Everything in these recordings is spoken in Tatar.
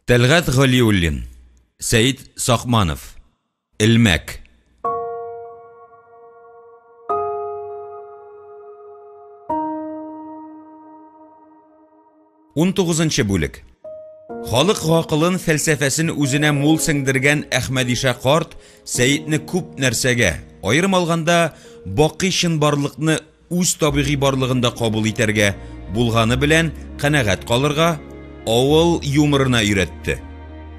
Тәлгать Галиуллин, Сәет Сакманов. Элмәк. 19 бүлек. Халык гакылын, фәлсәфәсен үзенә мул сеңдергән Әхмәдиша карт Сәетне күп нәрсәгә, аерым алганда, бакый чынбарлыкны үз табигый барлыгында кабул итәргә, булганы белән канәгать калырга, авыл юморына өйрәтте.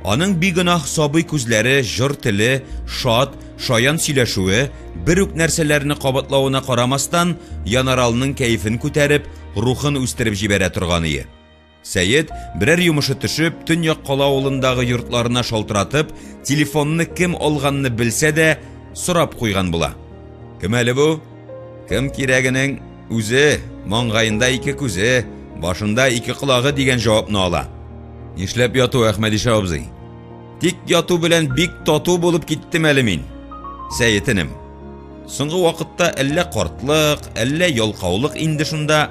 Аның бигөнаһ сабый күзләре, җор теле, шат, шаян сөйләшүе, бер үк нәрсәләрне кабатлавына карамастан, Янаралның кәефен күтәреп, рухын үстереп җибәрә торган ие. Сәет, берәр йомышы төшеп, Төньяк кала авылындагы йортларына шалтыратып, телефонны кем алганны белсә дә, сорап куйган була. Кем әле бу? Кем кирәгенең үзе, маңгаенда ике күзе, башында ике колагы дигән җавапны ала. Нишләп яту, Әхмәдиша абзый? Тик яту белән бик тату булып киттем әле мин. Сәет энем. Соңгы вакытта әллә картлык, әллә ялкаулык инде шунда.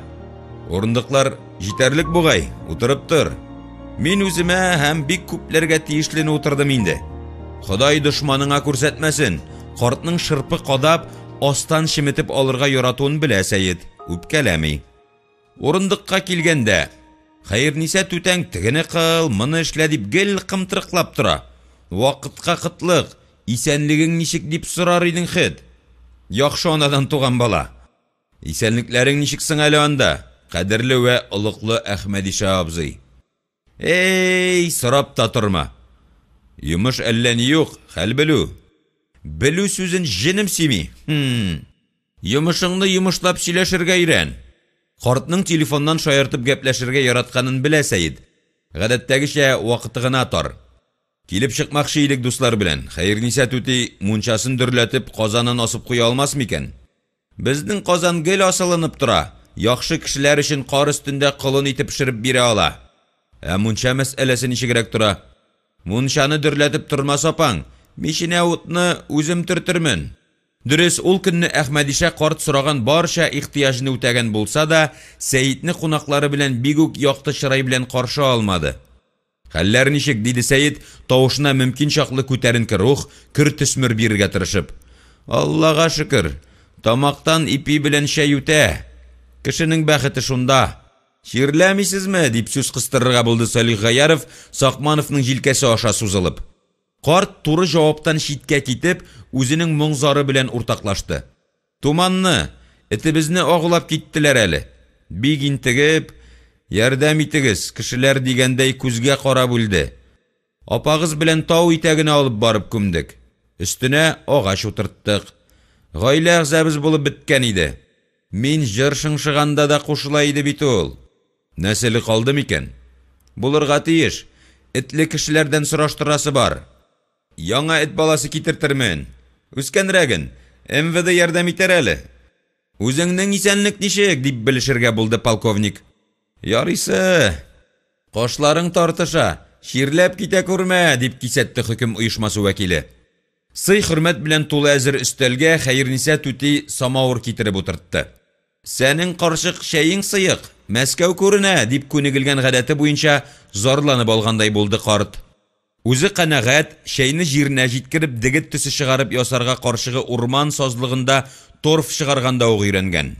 Урындыклар җитәрлек бугай, утырып тор. Мин үземә һәм бик күпләргә тиешлене утырдым инде. Ходай дошманыңа күрсәтмәсен, картның шырпы кадап, астан чеметеп алырга яратуын белә Сәет, үпкәләми. Урындыкка килгәндә, Хәерниса түтәң тегене кыл, моны эшлә дип гел кымтырыклап тора. Вакытка кытлык, исәнлегең ничек дип сорар идең хет. Яхшы анадан туган бала. Исәнлекләрең ничек соң әле анда, кадерле вә олыклы Әхмәдиша абзый? Эй, сорап та торма. Йомыш әллә ни юк, хәл белү. Белү сүзен җенем сөйми. Хм. Йомышыңны йомышлап сөйләшергә өйрән. Картның телефоннан шаяртып гәпләшергә яратканын белә Сәет. Гадәттәгечә, вакыты гына тар. Килеп чыкмакчы идек дуслар белән. Хәерниса түти, мунчасын дөрләтеп, казанын асып куя алмас микән? Безнең казан гел асылынып тора, яхшы кешеләр өчен кар өстендә колын ите пешереп бирә ала. Ә мунча мәсьәләсе ничегрәк тора? Мунчаны дөрләтеп тормас апаң, миченә утны үзем төртермен. Дөрес, ул көнне Әхмәдишә карт сораган барча ихтыяҗны үтәгән булса да, Сәетне кунаклары белән бик үк якты чырай белән каршы алмады. Хәлләр ничек? диде Сәет, тавышына мөмкин чаклы күтәренке рух, көр төсмер бирергә тырышып. Аллага шөкер, тамактан ипи белән чәй үтә. Кешенең бәхете шунда. Чирләмисезме? дип сүз кыстырырга булды Салих Гаяров, Сакмановның җилкәсе аша сузылып. Карт туры җаваптан читкә китеп, үзенең моң-зары белән уртаклашты. Туманны, этебезне агулап киттеләр әле. Бик интегеп, ярдәм итегез, кешеләр дигәндәй күзгә карап үлде. Апагыз белән тау итәгенә алып барып күмдек. Өстенә агач утырттык. Гаилә әгъзабыз булып беткән иде. Мин җыр шыңшыганда да кушыла иде бит ул. Нәселе калды микән? Булырга тиеш. Этле кешеләрдән сораштырасы бар. Яңа эт баласы китертермен. Үскәнрәген. МВД ярдәм итәр әле. Үзеңнең исәнлек ничек? дип белешергә булды полковник. Ярыйсы. Кашларың тартыша, чирләп китә күрмә, дип кисәтте хөкем оешмасы вәкиле. Сый-хөрмәт белән тулы әзер өстәлгә Хәерниса түти самавыр китереп утыртты. Сәнең, карчык, чәең сыек, Мәскәү күренә, дип күнегелгән гадәте буенча зарланып алгандай булды карт. Үзе канәгать, чәйне җиренә җиткереп, дегет төсе чыгарып ясарга карчыгы урман сазлыгында торф чыгарганда ук өйрәнгән.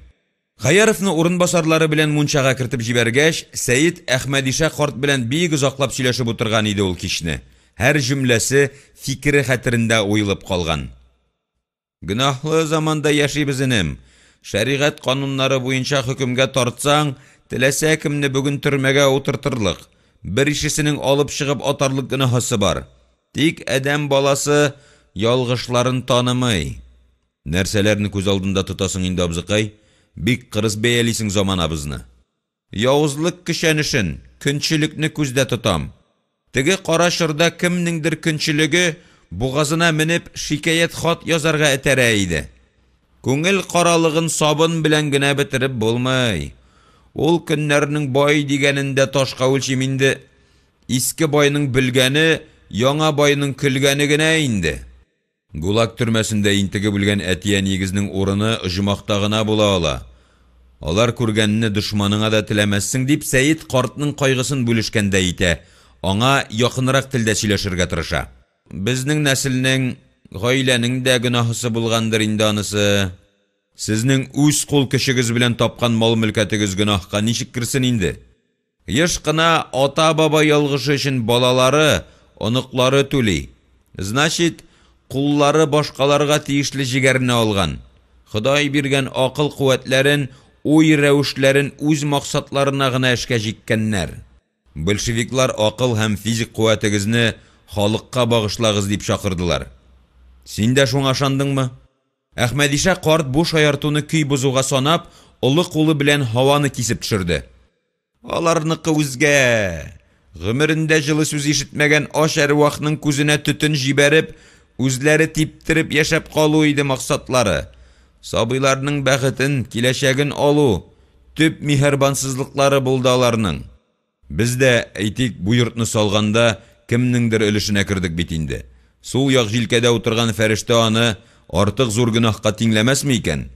Гаяровны урынбасарлары белән мунчага кертеп җибәргәч, Сәет Әхмәдиша карт белән бик озаклап сөйләшеп утырган иде ул кичне. Һәр җөмләсе, фикере хәтерендә уелып калган. Гөнаһлы заманда яшибез, энем. Шәригать кануннары буенча хөкемгә тартсаң, теләсә кемне бүген төрмәгә утыртырлык, бер ишесенең алып чыгып атарлык гөнаһысы бар. Тик адәм баласы ялгышларын танымый. Нәрсәләрне күз алдында тотасың инде, абзыкай? Бик кырыс бәялисең заманабызны. Явызлык көчәнешен, көнчелекне күздә тотам. Теге кара чорда кемнеңдер көнчелеге, бугазына менеп, шикаять хат язарга этәрә иде. Күңел каралыгын сабын белән генә бетереп булмый. Ул көннәрнең бай дигәнен дә ташка үлчим инде. Иске байның бөлгәне, яңа байның көлгәне генә инде. ГУЛАГ төрмәсендә интегеп үлгән әти-әниегезнең урыны оҗмахта гына була ала. Алар күргәнне дошманыңа да теләмәссең, дип Сәет картның кайгысын бүлешкәндәй итә. аңа якынрак телдә сөйләшергә тырыша. Безнең нәселнең, гаиләнең дә гөнаһысы булгандыр инде анысы. Сезнең үз кул көчегез белән тапкан мал-мөлкәтегез гөнаһка ничек керсен инде? Еш кына ата-баба ялгышы өчен балалары, оныклары түли. Значит, куллары башкаларга тиешле җегәрне алган. Ходай биргән акыл-куәтләрен, уй-рәвешләрен үз максатларына гына эшкә җиккәннәр. Большевиклар акыл һәм физик куәтегезне халыкка багышлагыз дип чакырдылар. Син дә шуңа ышандыңмы? Әхмәдиша карт бу шаяртуны көй бозуга санап, олы кулы белән һаваны кисеп төшерде. Аларныкы үзгә! Гомерендә җылы сүз ишетмәгән ач әрвахның күзенә төтен җибәреп, үзләре типтереп яшәп калу иде максатлары. Сабыйларның бәхетен, киләчәген алу, төп миһербансызлыклары булды аларның. Без дә, әйтик, бу йортны салганда кемнеңдер өлешенә кердек бит инде. Сул як җилкәдә утырган фәрештә аны артык зур гөнаһка тиңләмәсме икән?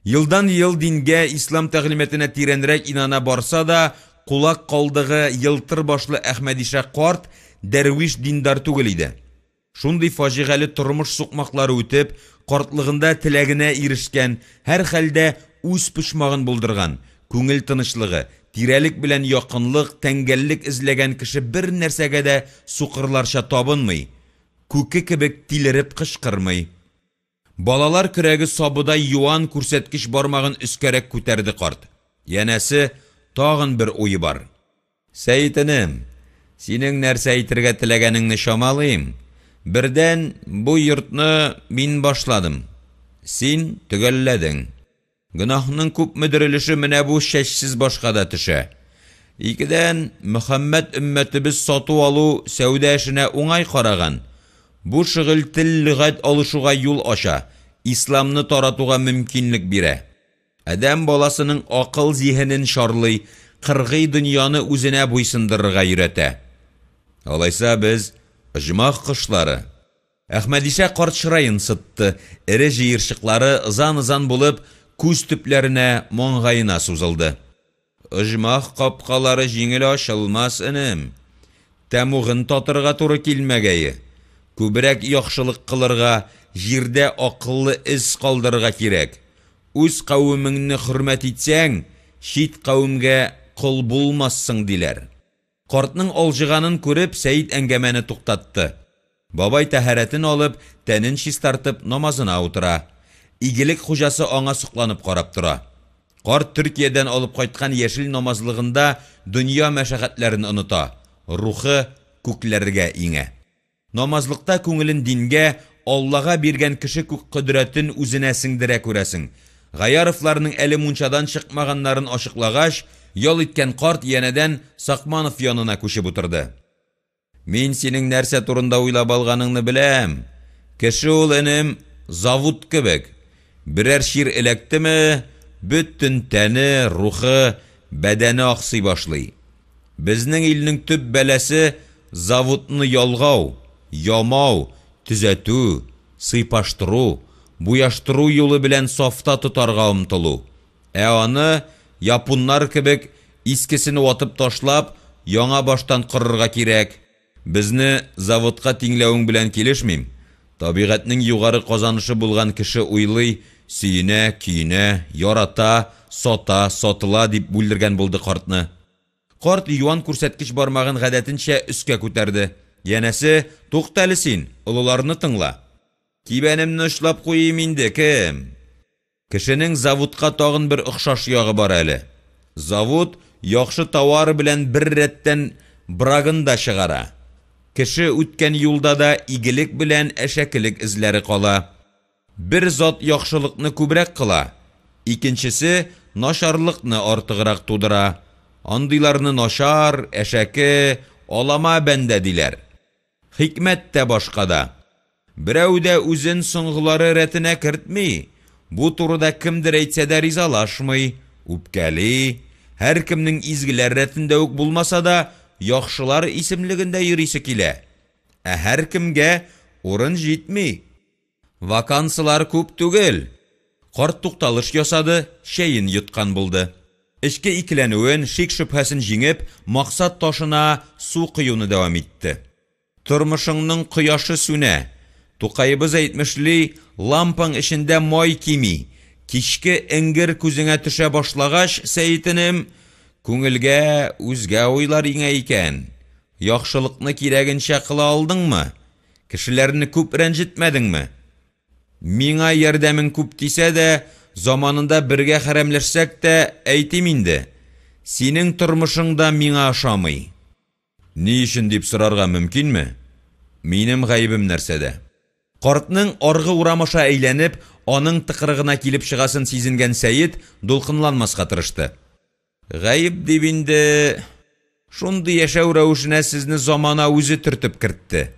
Елдан-ел дингә, ислам тәгълиматына тирәнрәк инана барса да, кулак калдыгы елтыр башлы Әхмәдиша карт дәрвиш-диндар түгел иде. Шундый фаҗигале тормыш сукмаклары үтеп, картлыгында теләгенә ирешкән, һәрхәлдә үз почмагын булдырган, күңел тынычлыгы, тирәлек белән якынлык, тәңгәллек эзләгән кеше бер нәрсәгә дә сукырларча табынмый, күке кебек тилереп кычкырмый. Балалар көрәге сабыдай юан күрсәткеч бармагын өскәрәк күтәрде карт. Янәсе, тагын бер уе бар. Сәет энем, синең нәрсә әйтергә теләгәнеңне чамалыйм. Бердән, бу йортны мин башладым. Син төгәлләдең. Гөнаһның күпмедер өлеше менә бу чәчсез башка да төшә. Икедән, Мөхәммәд өммәтебез сату-алу, сәүдә эшенә уңай караган. Бу шөгыль тел-лөгать алышуга юл ача, исламны таратуга мөмкинлек бирә. Адәм баласының акыл-зиһенен чарлый, кыргый дөньяны үзенә буйсындырырга өйрәтә. Алайса без оҗмах кошлары. Әхмәдишә карт чыраен сытты, эре җыерчыклары ызан-ызан булып, күз төпләренә, маңгаена сузылды. Оҗмах капкалары җиңел ачылмас, энем. Тәмугын татырга туры килмәгәе. Күбрәк яхшылык кылырга, җирдә акыллы эз калдырырга кирәк. Үз кавемеңне хөрмәт итсәң, чит кавемгә кол булмассың, диләр. Картның алҗыганын күреп, Сәет әңгәмәне туктатты. Бабай тәһарәтен алып, тәнен чистартып, намазына утыра. Игелек хуҗасы аңа сокланып карап тора. Карт Төркиядән алып кайткан яшел намазлыгында дөнья мәшәкатьләрен оныта, рухы күкләргә иңә. Намазлыкта күңелен дингә, Аллага биргән кеше күк кодрәтен үзенә сеңдерә, күрәсең. Гаяровларның әле мунчадан чыкмаганнарын ачыклагач, ял иткән карт янәдән Сакманов янына күчеп утырды. Мин синең нәрсә турында уйлап алганыңны беләм. Кеше ул, энем, завут кебек. Берәр чир эләктеме, бөтен тәне, рухы, бәдәне аксый башлый. Безнең илнең төп бәласе заводны ялгау, ямау, төзәтү, сыйпаштыру, буяштыру юлы белән сафта тотарга омтылу. Ә аны, япуннар кебек, искесен ватып ташлап, яңа баштан корырга кирәк. Безне заводка тиңләвең белән килешмим. Табигатьнең югары казанышы булган кеше уйлый, сөенә, көенә, ярата, сата, сатыла, дип бүлдергән булды картны. Карт юан күрсәткеч бармагын гадәтенчә өскә күтәрде. Янәсе, тукта әле син, олыларны тыңла. Кибәнемне очлап куйыйм инде, кем? Кешенең заводка тагын бер охшаш ягы бар әле. Завод яхшы товар белән бер рәттән брагын да чыгара. Кеше үткән юлда да игелек белән әшәкелек эзләре кала. Бер зат яхшылыкны күбрәк кыла, икенчесе начарлыкны артыграк тудыра. Андыйларны начар, әшәке, алама бәндә диләр. Хикмәт тә башкада. Берәү дә үзен соңгылары рәтенә кертми, бу турыда кемдер әйтсә дә ризалашмый, үпкәли. Һәркемнең изгеләр рәтендә үк булмаса да, яхшылар исемлегендә йөрисе килә. Ә һәркемгә урын җитми. Вакансылар күп түгел. Карт тукталыш ясады, чәен йоткан булды. Эчке икеләнүен, шик-шөбһәсен җиңеп, максат ташына су коюны дәвам итте. Тормышыңның кояшы сүнә. Тукаебыз әйтмешли, лампаң эчендә май кими. Кичке эңгер күзеңә төшә башлагач, Сәет энем, күңелгә үзгә уйлар иңә икән. Яхшылыкны кирәгенчә кыла алдыңмы? Кешеләрне күп рәнҗетмәдеңме? Миңа ярдәмең күп тисә дә, заманында бергә хәрәмләшсәк тә, әйтим инде, синең тормышың да миңа ошамый. Ни өчен дип сорарга мөмкинме? Минем гаебем нәрсәдә? Картның аргы урам аша әйләнеп, аның тыкрыгына килеп чыгасын сизенгән Сәет дулкынланмаска тырышты. Гаеп дип инде, шундый яшәү рәвешенә сезне замана үзе төртеп кертте.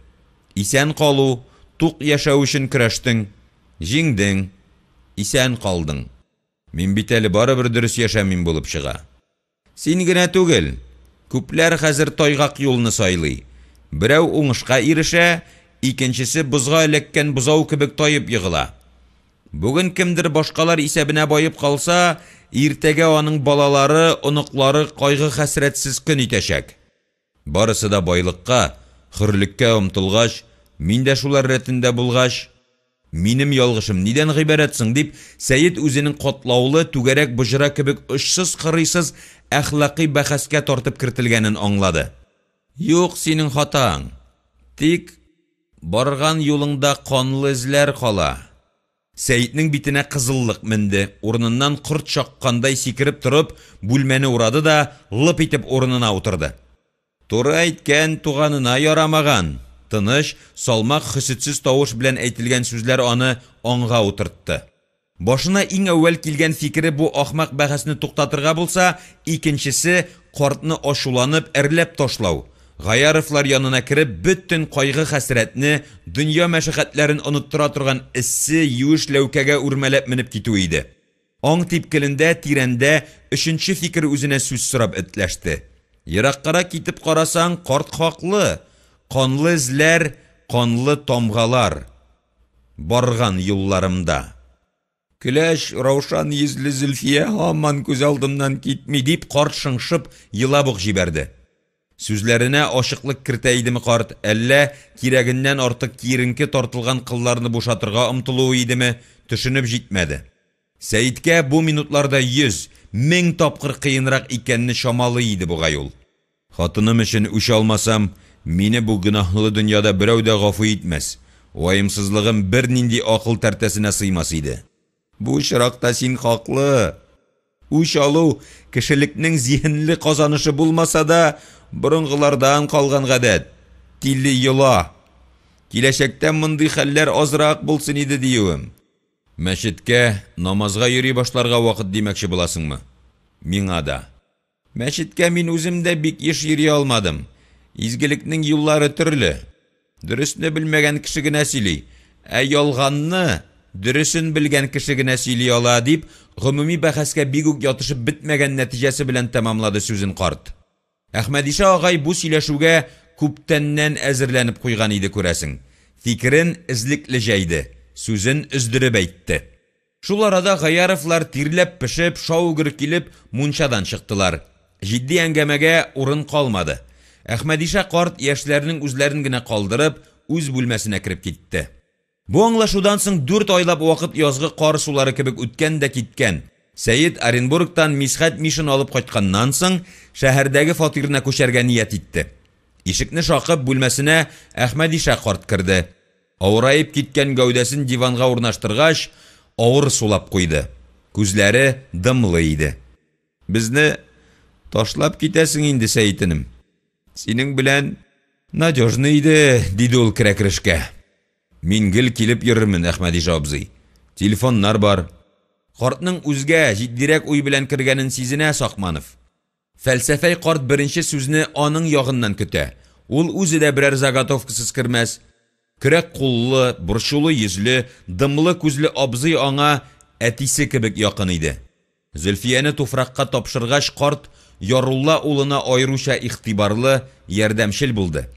Исән калу, тук яшәү өчен көрәштең, җиңдең, исән калдың. Мин бит әле барыбер дөрес яшәмим булып чыга. Син генә түгел, күпләр хәзер тайгак юлны сайлый. Берәү уңышка ирешә, икенчесе бозга эләккән бозау кебек таеп егыла. Бүген кемдер башкалар исәбенә баеп калса, иртәгә аның балалары, оныклары кайгы-хәсрәтсез көн итәчәк. Барысы да байлыкка, хөрлеккә омтылгач, мин дә шулар рәтендә булгач, минем ялгышым нидән гыйбарәт соң, дип, Сәет үзенең катлаулы, түгәрәк боҗра кебек очсыз-кырыйсыз әхлакый бәхәскә тартып кертелгәнен аңлады. Юк синең хатаң. Тик барган юлыңда канлы эзләр кала. Сәетнең битенә кызыллык менде, урыныннан корт чаккандай сикереп торып, бүлмәне урады да, лып итеп урынына утырды. Туры әйткән туганына ярамаган! Тыныч, салмак, хөсетсез тавыш белән әйтелгән сүзләр аны аңга утыртты. Башына иң әүвәл килгән фикере бу ахмак бәхәсне туктатырга булса, икенчесе, картны ачуланып, әрләп ташлау, Гаяровлар янына кереп, бөтен кайгы-хәсрәтне, дөнья мәшәкатьләрен оныттыра торган эссе, юеш ләүкәгә үрмәләп менеп китү иде. Аң типкелендә, тирәндә өченче фикер үзенә сүз сорап этләште. Ераккарак китеп карасаң, карт хаклы, канлы эзләр, канлы тамгалар. Барган юлларымда. Көләч, раушан йөзле Зөлфия һаман күз алдымнан китми, дип карт шыңшып елап ук җибәрде. Сүзләренә ачыклык кертә идеме карт, әллә кирәгеннән артык киеренке тартылган кылларны бушатырга омтылуы идеме, төшенеп җитмәде. Сәеткә бу минутларда йөз, мең тапкыр кыенрак икәнне чамалый иде бугай ул. Хатыным өчен үч алмасам, мине бу гөнаһлы дөньяда берәү дә гафу итмәс, ваемсызлыгым бернинди акыл тәртәсенә сыймас иде. Бу очракта син хаклы. Үч алу, кешелекнең зиһенле казанышы булмаса да, борынгылардан калган гадәт, тиле йола. Киләчәктә мондый хәлләр азрак булсын иде диюем. Мәчеткә намазга йөри башларга вакыт димәкче буласыңмы? Миңа да. Мәчеткә мин үзем дә бик еш йөри алмадым. Изгелекнең юллары төрле. Дөресне белмәгән кеше генә сөйли, ә ялганны дөресен белгән кеше генә сөйли ала, дип, гомуми бәхәскә бик үк ятышып бетмәгән нәтиҗәсе белән тәмамлады сүзен карт. Әхмәдиша агай бу сөйләшүгә күптәннән әзерләнеп куйган иде, күрәсең. Фикерен эзлекле җәйде, сүзен өздереп әйтте. Шул арада Гаяровлар тирләп-пешеп, шау-гөр килеп, мунчадан чыктылар. Җитди әңгәмәгә урын калмады. Әхмәдиша карт яшьләрнең үзләрен генә калдырып, үз бүлмәсенә кереп китте. Бу аңлашудан соң дүрт айлап вакыт язгы кар сулары кебек үткән дә киткән. Сәет Оренбургтан Мисхәт Мишин алып кайтканнан соң, шәһәрдәге фатирына күчәргә ният итте. Ишекне шакып, бүлмәсенә Әхмәдиша карт керде. Авыраеп киткән гәүдәсен диванга урнаштыргач, авыр сулап куйды. Күзләре дымлы иде. Безне ташлап китәсең инде, Сәет энем. Синең белән надежный иде, диде ул керә-керешкә. Мин гел килеп йөрермен, Әхмәдиша абзый. Телефоннар бар. Картның үзгә, җитдирәк уй белән кергәнен сизенә Сакманов. Фәлсәфәй карт беренче сүзне аның ягыннан көтә. Ул үзе дә берәр заготовкасыз кермәс. Көрәк куллы, борчулы йөзле, дымлы күзле абзый аңа әтисе кебек якын иде. Зөлфияне туфракка тапшыргач, карт Ярулла улына аеруча игътибарлы, ярдәмчел булды.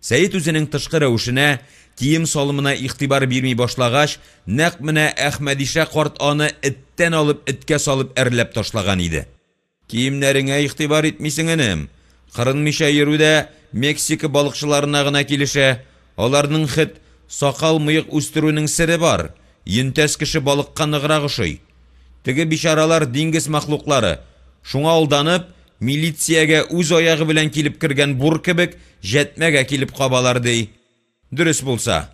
Сәет үзенең тышкы рәвешенә, кием-салымына игътибар бирми башлагач, нәкъ менә Әхмәдишә карт аны эттән алып эткә салып әрләп ташлаган иде. Киемнәреңә игътибар итмисең, энем. Кырынмыйча йөрү дә Мексика балыкчыларына гына килешә. Аларның хет сакал-мыек үстерүнең сере бар, йөнтәс кеше балыкка ныграк ошый. Теге бичаралар диңгез мәхлуклары, шуңа алданып, милициягә үз аягы белән килеп кергән бур кебек, җәтмәгә килеп кабалар, ди. Дөрес булса.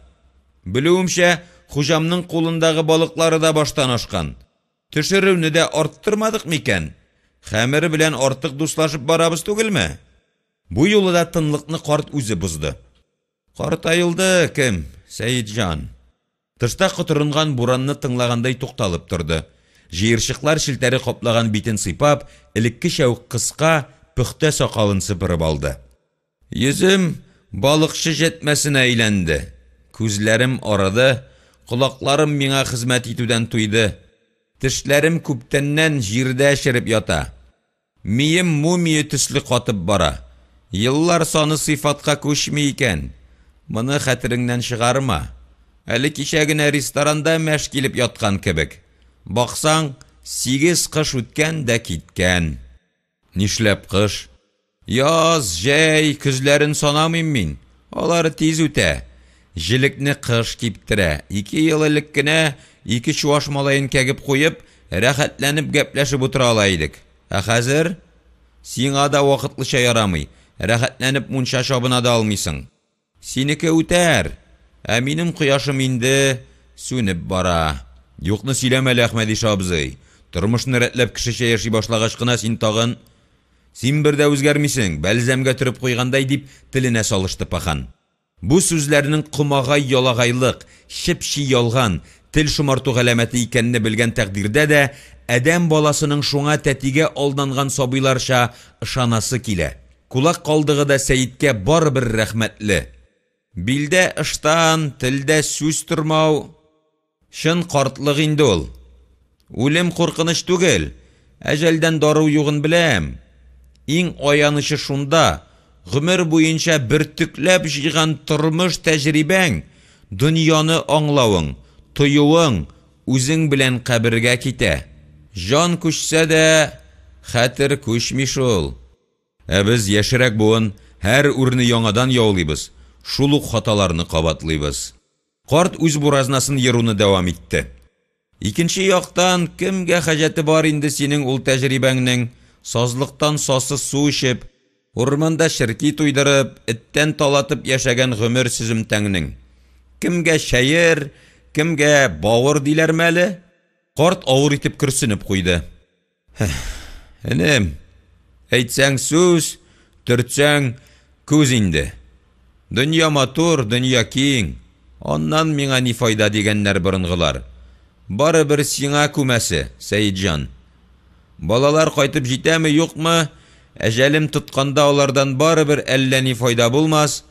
Белүемчә, хуҗамның кулындагы балыклары да баштан ашкан. Төшерүне дә арттырмадык микән? Хәмер белән артык дуслашып барабыз түгелме? Бу юлы да тынлыкны карт үзе бозды. Картаелды, кем, Сәетҗан. Тышта котырынган буранны тыңлагандай тукталып торды. Җыерчыклар челтәре каплаган битен сыйпап, элеккечә үк кыска, пөхтә сакалын сыпырып алды. Йөзем балыкчы җәтмәсенә әйләнде, күзләрем арыды, колакларым миңа хезмәт итүдән туйды, тешләрем күптәннән җирдә череп ята. Мием мумия төсле катып бара. Еллар саны сыйфатка күчми икән. Моны хәтереңнән чыгарма. Әле кичә генә ресторанда мәш килеп яткан кебек. Баксаң, сигез кыш үткән дә киткән. Нишләп кыш? Яз, җәй, көзләрен санамыйм мин. Алары тиз үтә. Җелекне кыш киптерә. Ике ел элек кенә ике чуаш малаен кәгеп куеп, рәхәтләнеп гәпләшеп утыра ала идек. Ә хәзер? Сиңа да вакытлыча ярамый, рәхәтләнеп мунча чабына да алмыйсың. Синеке үтәр, ә минем кояшым инде сүнеп бара. Юкны сөйләмә әле, Әхмәдиша абзый. Тормышны рәтләп кешечә яши башлагач кына син тагын... Син бер дә үзгәрмисең, бәлзәмгә төреп куйгандай, дип теленә салышты Пахан. Бу сүзләрнең комагай ялагайлык, чеп-чи ялган, тел шомарту галәмәте икәнне белгән тәкъдирдә дә, адәм баласының шуңа тәтигә алданган сабыйларча ышанасы килә. Кулак калдыгы да Сәеткә барыбер рәхмәтле. Билдә ыштан, телдә сүз тормау, чын картлык инде ул. Үлем куркыныч түгел, әҗәлдән дару югын беләм. Иң аянычы шунда, гомер буенча бөртекләп җыйган тормыш тәҗрибәң, дөньяны аңлавың, тоюың үзең белән кабергә китә. Җан күчсә дә, хәтер күчми шул. Ә без, яшьрәк буын, һәр үрне яңадан яулыйбыз, шул ук хаталарны кабатлыйбыз. Карт үз буразнасын еруны дәвам итте. Икенче яктан, кемгә хаҗәте бар инде синең ул тәҗрибәңнең, сазлыктан сасы су эчеп, урманда черки туйдырып, эттән талатып яшәгән гомер сөземтәңнең? Кемгә чәер, кемгә бавыр диләрме әле? Карт авыр итеп көрсенеп куйды. Энем, әйтсәң сүз, төртсәң күз инде. Дөнья матур, дөнья киң. Аннан миңа ни файда дигәннәр борынгылар. Барыбер сиңа күмәсе, Сәетҗан. Балалар кайтып җитәме, юкмы, әҗәлем тотканда алардан барыбер әллә ни файда булмас,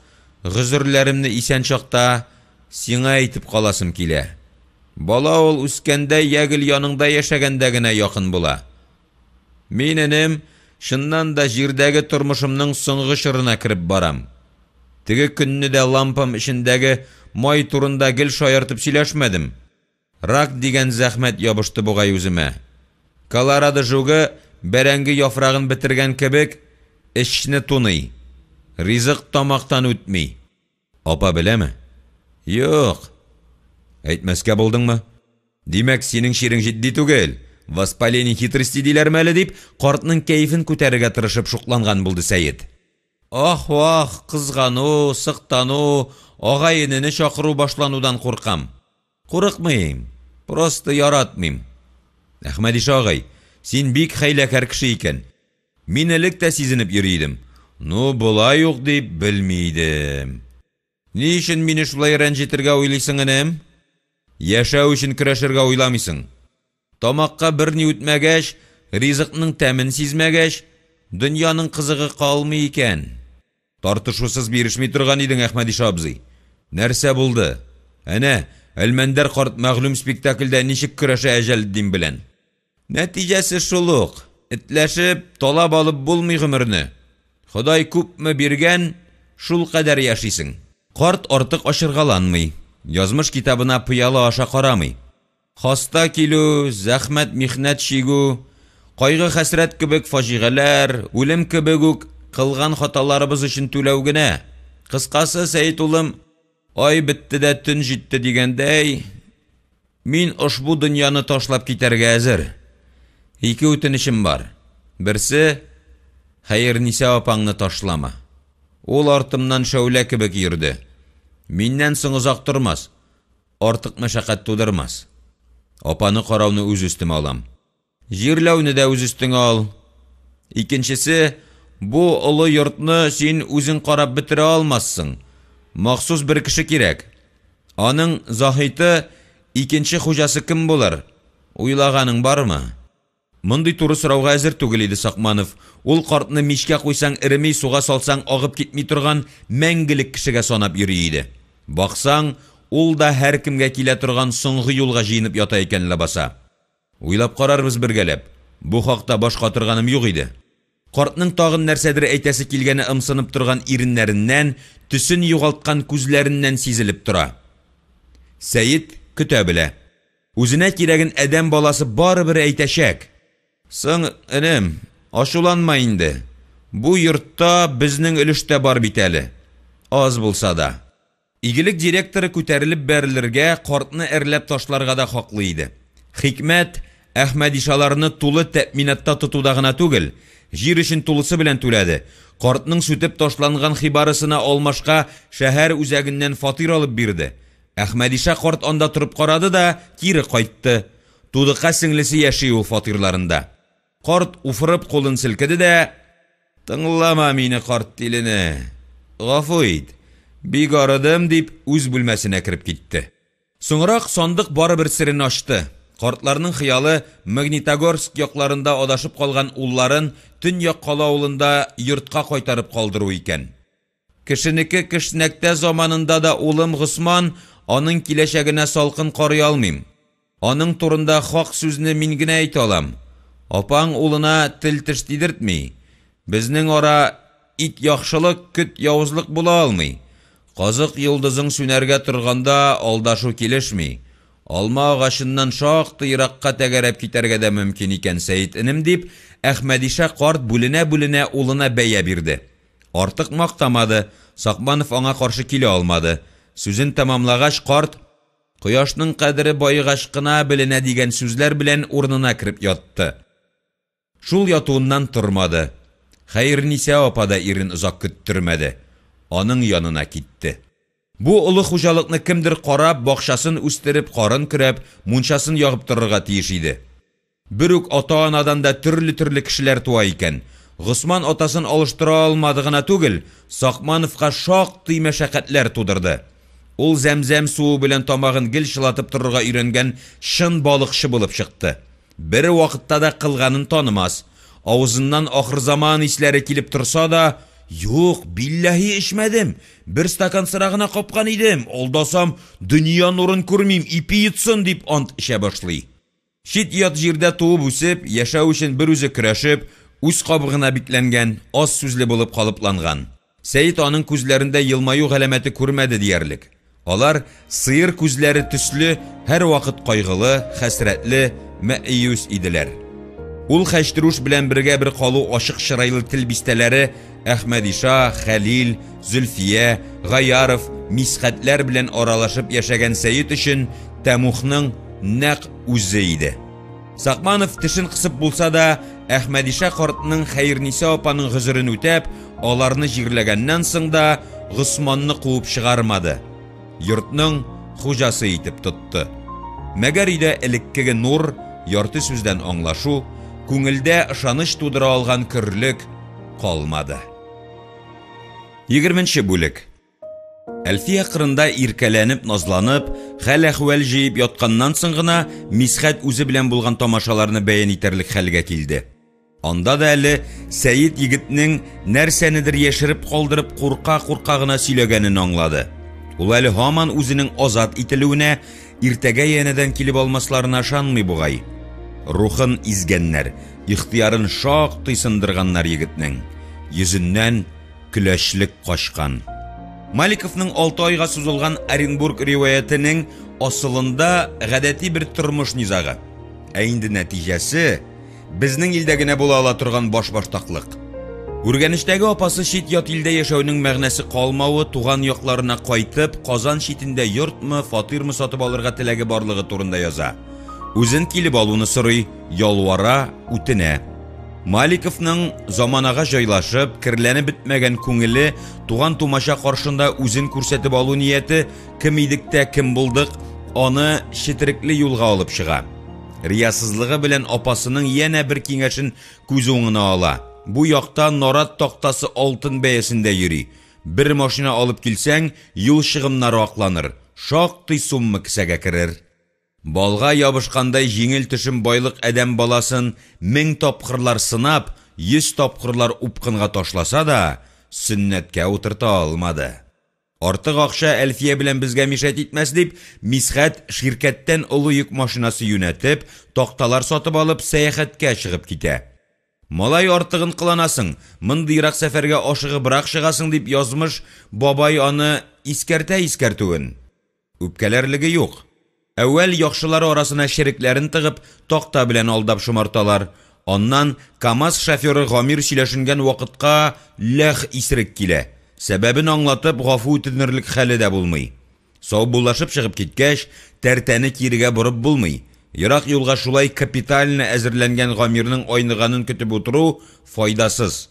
гозерләремне исән чакта сиңа әйтеп каласым килә. Бала ул үскәндә йә гел яныңда яшәгәндә генә якын була. Мин, энем, чыннан да җирдәге тормышымның соңгы чорына кереп барам. Теге көнне дә лампам эчендәге май турында гел шаяртып сөйләшмәдем. Рак дигән зәхмәт ябышты бугай үземә. Колорадо жугы бәрәңге яфрагын бетергән кебек, эчне туный. Ризык тамактан үтми. Апа беләме? Юк. Әйтмәскә булдыңмы? Димәк, синең чирең җитди түгел. Воспаление хитрости диләрме әле дип, картның кәефен күтәрергә тырышып шукланган булды Сәет. Ах-вах, кызгану, сыктану, агай-энене чакыру башланудан куркам. Курыкмыйм, просто яратмыйм. Әхмәдиша агай, син бик хәйләкәр кеше икән. Мин элек тә сизенеп йөри идем. Ну, болай ук дип белми идем. Ни өчен мине шулай рәнҗетергә уйлыйсың, энем? Яшәү өчен көрәшергә уйламыйсың. Тамакка берни үтмәгәч, ризыкның тәмен сизмәгәч, дөньяның кызыгы калмый икән. Тартышусыз бирешми торган идең, Әхмәдиша абзый. Нәрсә булды? Әнә, Әлмәндәр карт мәгълүм спектакльдә ничек көрәшә Әҗәлетдин белән. Нәтиҗәсе шул ук, этләшеп, талап алып булмый гомерне. Ходай күпме биргән, шулкадәр яшисең. Карт артык ачыргаланмый, язмыш китабына пыяла аша карамый. Хаста килү, зәхмәт-михнәт чигү, Кайгы-хәсрәт кебек фаҗигаләр, үлем кебек үк кылган хаталарыбыз өчен түләү генә. Кыскасы, Сәет улым, ай бетте дә төн җитте дигәндәй, мин ошбу дөньяны ташлап китәргә әзер. Ике үтенечем бар. Берсе, Хәерниса апаңны ташлама. Ул артымнан шәүлә кебек йөрде. Миннән соң озак тормас, артык мәшәкать тудырмас. Апаны карауны үз өстемә алам. Җирләүне дә үз өстеңә ал. Икенчесе, бу олы йортны син үзең карап бетерә алмассың. Махсус бер кеше кирәк. Аның Заһиты, икенче хуҗасы кем булыр? Уйлаганың бармы? Мондый туры сорауга әзер түгел иде Сакманов. Ул картны мичкә куйсаң эреми, суга салсаң агып китми торган мәңгелек кешегә санап йөри иде. Баксаң, ул да һәркемгә килә торган соңгы юлга җыенып ята икән ләбаса. Уйлап карарбыз бергәләп. Бу хакта баш катырганым юк иде. Картның тагын нәрсәдер әйтәсе килгәне ымсынып торган иреннәреннән, төсен югалткан күзләреннән сизелеп тора. Сәет көтә белә. Үзенә кирәген адәм баласы барыбер әйтәчәк. Соң, энем, ачуланма инде. Бу йортта безнең өлеш тә бар бит әле. Аз булса да. Игелек директоры күтәрелеп бәрелергә, картны әрләп ташларга да хаклы иде. Хикмәт Әхмәдишаларны тулы тәэминатта тотуда гына түгел, җир өчен тулысы белән түләде, картның сүтеп ташланган хибарысына алмашка шәһәр үзәгеннән фатир алып бирде. Әхмәдиша карт анда торып карады да кире кайтты. Тудыка сеңлесе яши ул фатирларында. Карт уфырып кулын селкеде дә, Тыңлама мине, карт тилене! Гафу ит, бик арыдым, дип, үз бүлмәсенә кереп китте. Соңрак сандык барыбер серен ачты. Картларның хыялы Магнитогорск якларында адашып калган улларын Төньяк кала авылында йортка кайтарып калдыру икән. Кешенеке кешнәктә заманында да улым Госман, аның киләчәгенә салкын карый алмыйм. Аның турында хак сүзне мин генә әйтә алам. Апаң улына тел-теш тидертми. Безнең ара ит яхшылык, көт явызлык була алмый. Казык йолдызың сүнәргә торганда алдашу килешми. Алма агачыннан шактый еракка тәгәрәп китәргә дә мөмкин икән, Сәет энем, дип, Әхмәдиша карт бүленә-бүленә улына бәя бирде. Артык мактамады, Сакманов аңа каршы килә алмады. Сүзен тәмамлагач, карт, Кояшның кадере баегач кына беленә дигән сүзләр белән урынына кереп ятты. Шул ятуыннан тормады. Хәернисә апа да ирен озак көттермәде. Аның янына китте. Бу олы хуҗалыкны кемдер карап, бакчасын үстереп, карын көрәп, мунчасын ягып торырга тиеш иде. Бер үк ата-анадан да төрле-төрле кешеләр туа икән. Госман атасын алыштыра алмады гына түгел, Сакмановка шактый мәшәкатьләр тудырды. Ул зәмзәм суы белән тамагын гел чылатып торырга өйрәнгән чын балыкчы булып чыкты. Бер вакытта да кылганын танымас. Авызыннан ахырзаман исләре килеп торса да, Юк, билләһи эчмәдем, бер стакан сыра гына капкан идем, алдасам, дөнья нурын күрмим, ипи йотсын, дип ант эчә башлый. Чит-ят җирдә туып-үсеп, яшәү өчен берүзе көрәшеп, үз кабыгына бикләнгән, аз сүзле булып калыпланган. Сәет аның күзләрендә елмаю галәмәте күрмәде диярлек. Алар, сыер күзләре төсле, һәрвакыт кайгылы, хәсрәтле, мәэюс иделәр. Ул Хәчтерүш белән бергә бер калу ачык чырайлы тел бистәләре Әхмәдиша, Хәлил, Зөлфия, Гаяров, Мисхәтләр белән аралашып яшәгән Сәет өчен тәмухның нәкъ үзе иде. Сакманов тешен кысып булса да, Әхмәдиша картның Хәерниса апаның гозерен үтәп, аларны җирләгәннән соң да Госманны куып чыгармады. Йортның хуҗасы итеп тотты. Мәгәр өйдә элеккеге нур, ярты сүздән аңлашу, күңелдә ышаныч тудыра алган көрлек калмады. Егерменче бүлек. Әлфия кырында иркәләнеп-назланып, хәл-әхвәл җыеп ятканнан соң гына Мисхәт үзе белән булган тамашаларны бәян итәрлек хәлгә килде. Анда да әле Сәет егетнең нәрсәнедер яшереп калдырып курка-курка гына сөйләгәнен аңлады. Ул әле һаман үзенең азат ителүенә, иртәгә янәдән килеп алмасларына ышанмый бугай. Рухын изгәннәр, ихтыярын шактый сындырганнар егетнең. Йөзеннән көләчлек качкан. Маликовның алты айга сузылган Оренбург риваятенең асылында гадәти бер тормыш низагы. Ә инде нәтиҗәсе, Безнең илдә генә була ала торган башбаштаклык. Үргәнечтәге апасы чит-ят илдә яшәүнең мәгънәсе калмавы, туган якларына кайтып, Казан читендә йортмы, фатирмы сатып алырга теләге барлыгы турында яза. Үзен килеп алуны сорый, ялвара, үтенә. Маликовның заманага җайлашып, керләнеп бетмәгән күңеле, туган-тумача каршында үзен күрсәтеп алу нияте, кем идек тә кем булдык, аны четерекле юлга алып чыга. Риясызлыгы белән апасының янә бер киңәшен күз уңына ала. Бу якта нарат тактасы алтын бәясендә йөри. Бер машина алып килсәң, юл чыгымнары акланыр, шактый сумма кесәгә керер. Балга ябышкандай җиңел төшем байлык адәм баласын мең тапкырлар сынап, йөз тапкырлар упкынга ташласа да, сөннәткә утырта алмады. Артык акча Әлфия белән безгә мишәйт итмәс дип, Мисхәт ширкәттән олы йөк машинасы юнәтеп, такталар сатып алып, сәяхәткә чыгып китә. Малай артыгын кыланасың, мондыйрак сәфәргә ашыгыбрак чыгасың дип язмыш бабай аны искәртә искәртүен. Үпкәләрлеге юк. Әүвәл яхшылары арасына черекләрен тыгып, такта белән алдап шомарталар. Аннан КАМАЗ шоферы Гамир сөйләшенгән вакытка ләх исерек килә. Сәбәбен аңлатып, гафу үтенерлек хәле дә булмый. Саубуллашып чыгып киткәч, тәртәне кирегә борып булмый. Ерак юлга шулай капитально әзерләнгән Гамирның айныганын көтеп утыру файдасыз.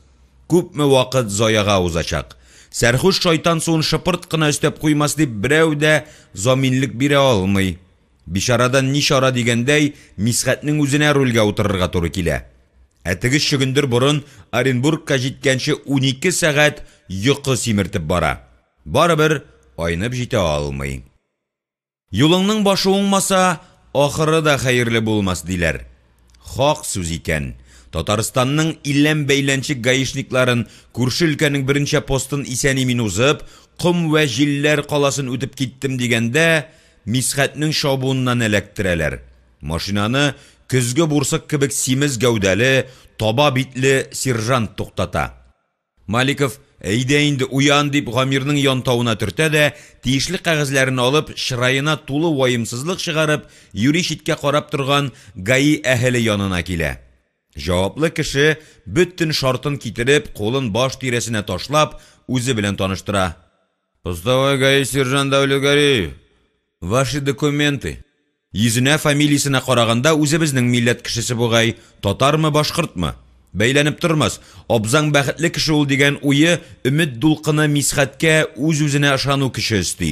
Күпме вакыт заяга узачак. Сәрхүш шайтан суын шыпырт кына өстәп куймас дип берәү дә заминлек бирә алмый. Бичарадан ни чара дигәндәй, Мисхәтнең үзенә рульгә утырырга туры килә. Ә теге чөгендер борын Оренбургка җиткәнче 12 сәгать йокы симертеп бара. Барыбер айнып җитә алмый. Юлыңның башы уңмаса, ахыры да хәерле булмас, диләр. Хак сүз икән. Татарстанның иләм-бәйләнчек гаишникларын, күрше өлкәнең берничә постын исән-имин узып, ком вә җилләр каласын үтеп киттем дигәндә, Мисхәтнең чабуыннан эләктерәләр. Машинаны көзге бурсык кебек симез гәүдәле, таба битле сержант туктата. Маликов, Әйдә инде, уян, дип Гамирның янтавына төртә дә, тиешле кәгазьләрен алып, чыраена тулы ваемсызлык чыгарып, юри читкә карап торган ГАИ әһеле янына килә. Җаваплы кеше, бөтен шартын китереп, кулын баш тирәсенә ташлап, үзе белән таныштыра. Постовой ГАИ сержант Дәүлетгареев. Ваши документы. Йөзенә, фамилиясенә караганда, үзебезнең милләт кешесе бугай, татармы, башкортмы? Бәйләнеп тормас, абзаң бәхетле кеше ул дигән уе, өмет дулкыны Мисхәткә үз-үзенә ышану көче өсти.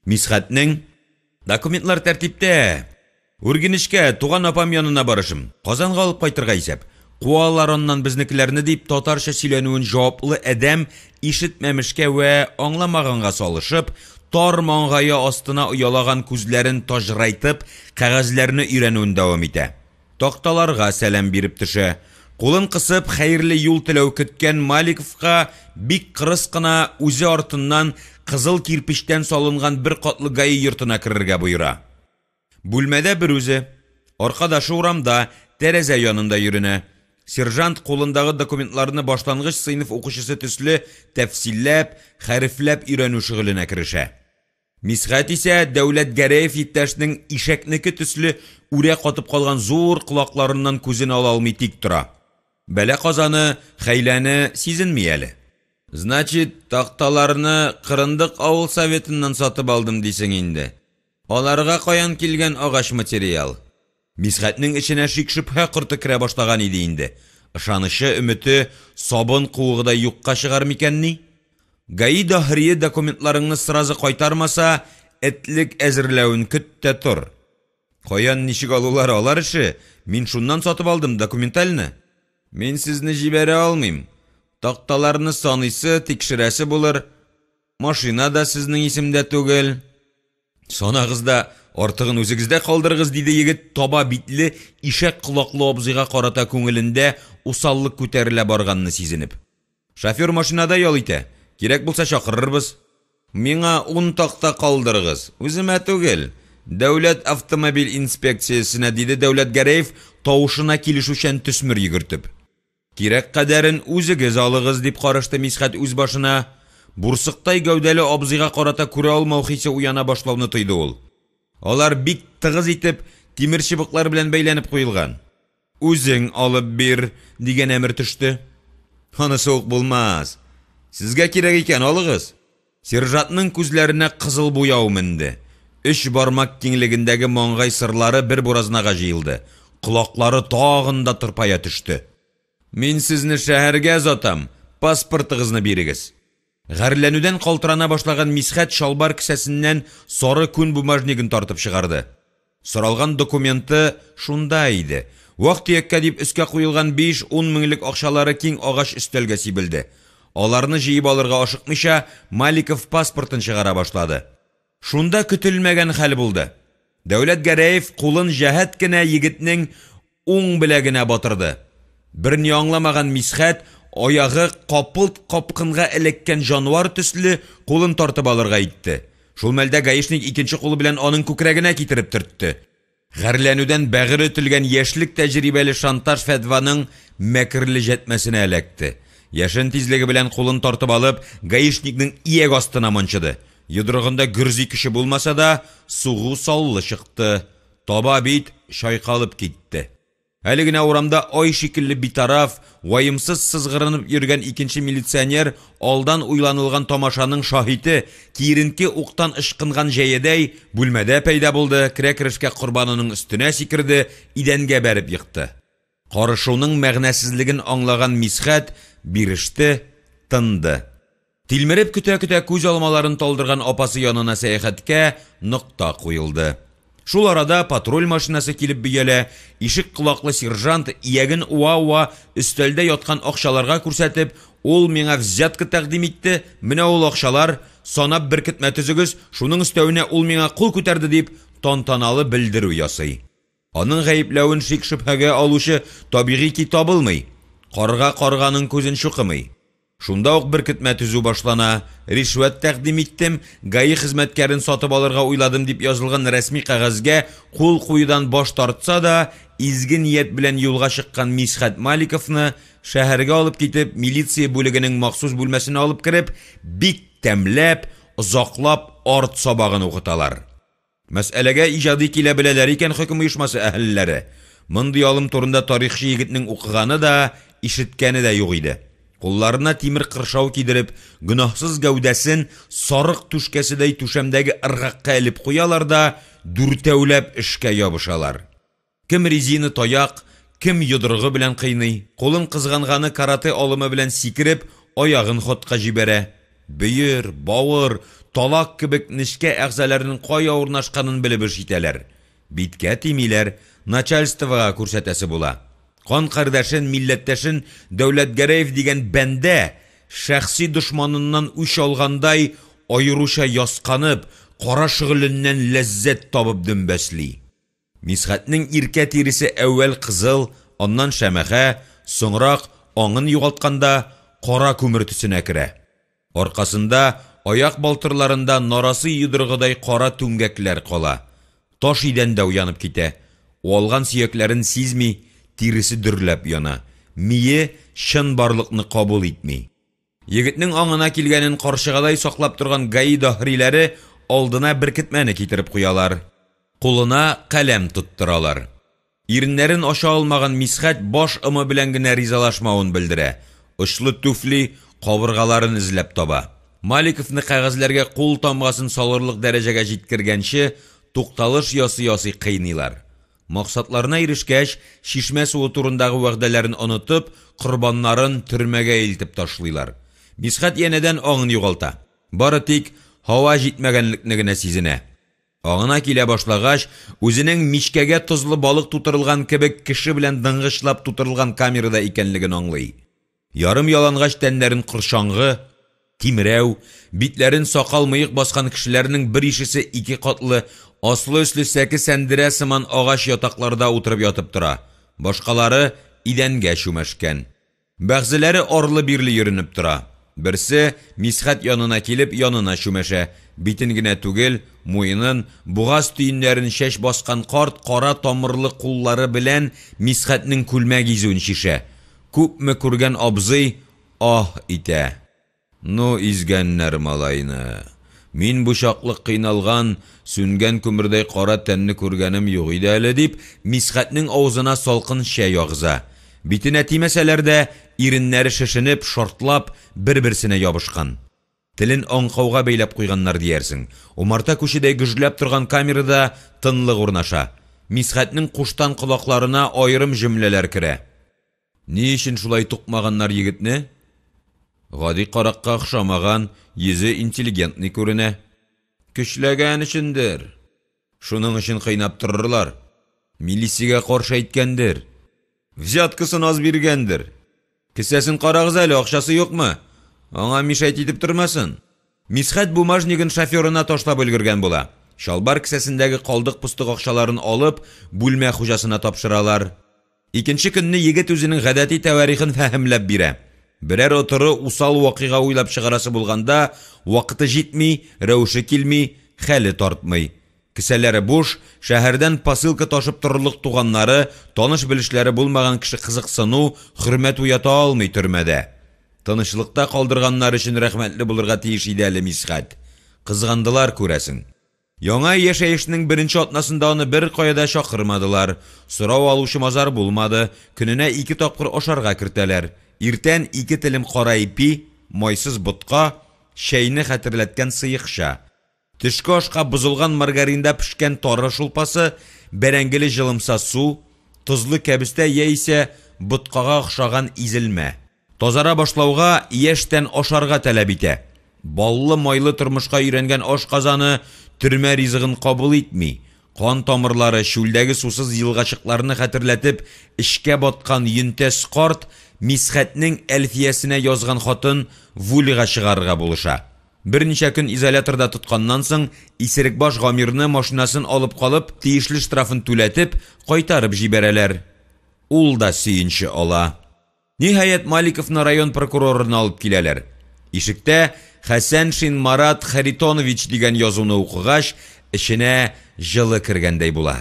Мисхәтнең, Документлар тәртиптә! Үргенечкә, туган апам янына барышым, Казанга алып кайтырга исәп. Куалар аннан безнекеләрне, дип татарча сөйләнүен җаваплы адәм ишетмәмешкә вә аңламаганга салышып, тар маңгае астына оялаган күзләрен таҗрайтып, кәгазьләрне өйрәнүен дәвам итә. Такталарга сәлам биреп төшә. Кулын кысып, хәерле юл теләү көткән Маликовка бик кырыс кына үзе артыннан кызыл кирпечтән салынган бер катлы гаи йортына керергә боера. Бүлмәдә берүзе. Аркадашы урамда, тәрәзә янында йөренә. Сержант кулындагы документларны башлангыч сыйныф укучысы төсле тәфсилләп, хәрефләп өйрәнү шөгыленә керешә. Мисхәт исә Дәүләтгәрәев иптәшнең ишәкнеке төсле үрә катып калган зур колакларыннан күзен ала алмый тик тора. Бәла-казаны, хәйләне сизенми әле. Значит, такталарны Кырындык авыл советыннан сатып алдым дисең инде? Аларга каян килгән агач материал? Мисхәтнең эченә шик-шөбһә корты керә башлаган иде инде. Ышанычы, өмете сабын куыгыдай юкка чыгар микәнни? ГАИ даһрие документларыңны сразы кайтармаса, этлек әзерләвен көт тә тор. Каян ничек алулары алар эше, мин шуннан сатып алдым, документально. Мин сезне җибәрә алмыйм. Такталарны саныйсы, тикшерәсе булыр. Машина да сезнең исемдә түгел. Санагыз да, артыгын үзегездә калдырыгыз, диде егет, таба битле, ишәк колаклы абзыйга карата күңелендә усаллык күтәрелә барганны сизенеп. Шофер машинада ял итә, кирәк булса чакырырбыз. Миңа ун такта калдырыгыз, үземә түгел, дәүләт автомобиль инспекциясенә, диде Дәүләтгәрәев, тавышына килешүчән төсмер йөгертеп. Кирәк кадәрен үзегез алыгыз, дип карышты Мисхәт үз башына. Бурсыктай гәүдәле абзыйга карата күрә алмау хисе уяна башлауны тойды ул. Алар бик тыгыз итеп тимерчыбыклар белән бәйләнеп куелган. Үзең алып бир, дигән әмер төште. Анысы ук булмас. Сезгә кирәк икән, алыгыз. Сержантның күзләренә кызыл буяу менде. Өч бармак киңлегендәге маңгай сырлары бер буразнага җыелды. Колаклары тагын да тырпая төште. Мин сезне шәһәргә озатам, паспортыгызны бирегез. Гарьләнүдән калтырана башлаган Мисхәт чалбар кесәсеннән сары күн бумажнигын тартып чыгарды. Соралган документы шунда иде. Вак-төяккә дип өскә куелган биш-ун меңлек акчалары киң агач өстәлгә сибелде. Аларны җыеп алырга ашыкмыйча, Маликов паспортын чыгара башлады. Шунда көтелмәгән хәл булды. Дәүләтгәрәев кулын җәһәт кенә егетнең уң беләгенә батырды. Берни аңламаган Мисхәт, аягы капылт капкынга эләккән җанвар төсле, кулын тартып алырга итте. Шул мәлдә гаишник икенче кулы белән аның күкрәгенә китереп төртте. Гарьләнүдән бәгыре өтелгән яшьлек тәҗрибәле шантаж фәтваның мәкерле җәтмәсенә эләкте. Яшен тизлеге белән кулын тартып алып, гаишникның ияк астына манчыды. Йодрыгында гөрзи көче булмаса да, сугу саллы чыкты. Таба бит чайкалып китте. Әле генә урамда ай шикелле битараф, ваемсыз сызгырынып йөргән икенче милиционер алдан уйланылган тамашаның шаһите, киеренке уктан ычкынган җәядәй, бүлмәдә пәйда булды, керә-керешкә корбанының өстенә сикерде, идәнгә бәреп екты. Карышуның мәгънәсезлеген аңлаган Мисхәт биреште, тынды. Тилмереп көтә-көтә күз алмаларын талдырган апасы янына сәяхәткә нокта куелды. Шул арада патруль машинасы килеп бөялә, ишек колаклы сержант ияген уа-уа өстәлдә яткан акчаларга күрсәтеп, ул миңа взятка тәкъдим итте, менә ул акчалар, санап беркетмә төзегез, шуның өстәвенә ул миңа кул күтәрде дип, тантаналы белдерү ясый. Аның гаепләвен шик-шөбһәгә алучы, табигый ки, табылмый. Карга карганың күзен чукымый. Шунда ук беркетмә төзү башлана, ришвәт тәкъдим иттем, ГАИ хезмәткәрен сатып алырга уйладым дип язылган рәсми кәгазьгә кул куюдан баш тартса да, изге ният белән юлга чыккан Мисхәт Маликовны шәһәргә алып китеп, милиция бүлегенең махсус бүлмәсенә алып кереп, бик тәмләп, озаклап арт сабагын укыталар. Мәсьәләгә иҗади килә беләләр икән хөкем оешмасы әһелләре. Мондый алым турында тарихчы егетнең укыганы да, ишеткәне дә юк иде. Кулларына тимер кыршау кидереп, гөнаһсыз гәүдәсен сарык түшкәседәй түшәмдәге ыргакка элеп куялар да, дүртәүләп эшкә ябышалар. Кем резина таяк, кем йодрыгы белән кыйный, кулын кызганганы каратэ алымы белән сикереп, аягын ходка җибәрә. Бөер, бавыр, талак кебек нечкә әгъзаләрнең кая урнашканын белеп эш итәләр. Биткә тимиләр, начальствога күрсәтәсе була. Кан кардәшен, милләттәшен Дәүләтгәрәев дигән бәндә, шәхси дошманыннан үч алгандай, аеруча ясканып, кара шөгыленнән ләззәт табып дөмбәсли. Мисхәтнең иркә тиресе әүвәл кызыл, аннан шәмәхә, соңрак, аңын югалтканда, кара күмер төсенә керә. Аркасында, аяк балтырларында нарасый йодрыгыдай кара түмгәкләр кала. Таш идәндә уянып китә. Уалган сөякләрен сизми, тиресе дөрләп яна. Мие чынбарлыкны кабул итми. Егетнең аңына килгәнен карчыгадай саклап торган ГАИ даһриләре алдына беркетмәне китереп куялар. Кулына каләм тоттыралар. Иреннәрен ача алмаган Мисхәт баш ымы белән генә ризалашмавын белдерә, очлы түфли кабыргаларын эзләп таба. Маликовны кәгазьләргә кул тамгасын салырлык дәрәҗәгә җиткергәнче, тукталыш ясый-ясый кыйныйлар. Максатларына ирешкәч, чишмә суы турындагы вәгъдәләрен онытып, корбаннарын төрмәгә илтеп ташлыйлар. Мисхәт янәдән аңын югалта. Бары тик һава җитмәгәнлекне генә сизенә. Аңына килә башлагач, үзенең мичкәгә тозлы балык тутырылган кебек кеше белән дыңгычлап тутырылган камерада икәнлеген аңлый. Ярым ялангач тәннәрен корчаңгы, тимрәү, битләрен сакал-мыек баскан кешеләрнең бер ишесе ике катлы, аслы-өсле сәке-сәндерә сыман агач ятакларда утырып ятып тора, башкалары идәнгә чүмәшкән. Бәгъзеләре арлы-бирле йөренеп тора. Берсе, Мисхәт янына килеп, янына чүмәшә, битен генә түгел, муенын, бугаз төеннәрен чәч баскан карт кара тамырлы куллары белән Мисхәтнең күлмәк изүен чишә. Күпме күргән абзый аһ итә. Ну, изгәннәр малайны. Мин бу чаклы кыйналган, сүнгән күмердәй кара тәнне күргәнем юк иде әле, дип, Мисхәтнең авызына салкын чәй агыза. Битенә тимәсәләр дә, иреннәре шешенеп, шартлап, бер-берсенә ябышкан. Телен аңкауга бәйләп куйганнар диярсең. Умарта күчедәй гөжләп торган камерада тынлык урнаша. Мисхәтнең куштан колакларына аерым җөмләләр керә. Ни өчен шулай тукмаганнар егетне? Гади каракка охшамаган, йөзе интеллигентный күренә. Көчләгән өчендер. Шуның өчен кыйнап торырлар. Милициягә каршы әйткәндер. Взяткасын аз биргәндер. Кесәсен карагыз әле, акчасы юкмы? Аңа мишәйт итеп тормасын. Мисхәт бумажнигын шоферына ташлап өлгергән була. Чалбар кесәсендәге калдык-постык акчаларын алып, бүлмә хуҗасына тапшыралар. Икенче көнне егет үзенең гадәти тәвәрихын фәһемләп бирә. Берәр отыры усал вакыйга уйлап чыгарасы булганда, вакыты җитми, рәвеше килми, хәле тартмый. Кесәләре буш, шәһәрдән посылка ташып торырлык туганнары, таныш-белешләре булмаган кеше кызыксыну, хөрмәт уята алмый төрмәдә. Тынычлыкта калдырганнары өчен рәхмәтле булырга тиеш иде әле Мисхәт. Кызгандылар, күрәсең. Яңа яшәешнең беренче атнасында аны беркая да чакырмадылар, сорау алучы-мазар булмады, көненә ике тапкыр ашарга кертәләр, иртән ике телем кара ипи, майсыз ботка, чәйне хәтерләткән сыекча. Төшке ашка бозылган маргаринда пешкән тары шулпасы, бәрәңгеле җылымса су, тозлы кәбестә яисә боткага охшаган изелмә. Тазара башлауга, яшь тән ашарга таләп итә. Баллы-майлы тормышка өйрәнгән ашказаны төрмә ризыгын кабул итми. Кан тамырлары, чүлдәге сусыз елгачыкларны хәтерләтеп, эчкә баткан йөнтәс карт Мисхәтнең Әлфиясенә язган хатын Вульга чыгарырга булыша. Берничә көн изоляторда тотканнан соң, исерекбаш Гамирны машинасын алып калып, тиешле штрафын түләтеп, кайтарып җибәрәләр. Ул да сөенче ала. Ниһаять, Маликовны район прокурорына алып киләләр. Ишектә Хәсәншин Марат Харитонович дигән язуны укыгач, эченә җылы кергәндәй була.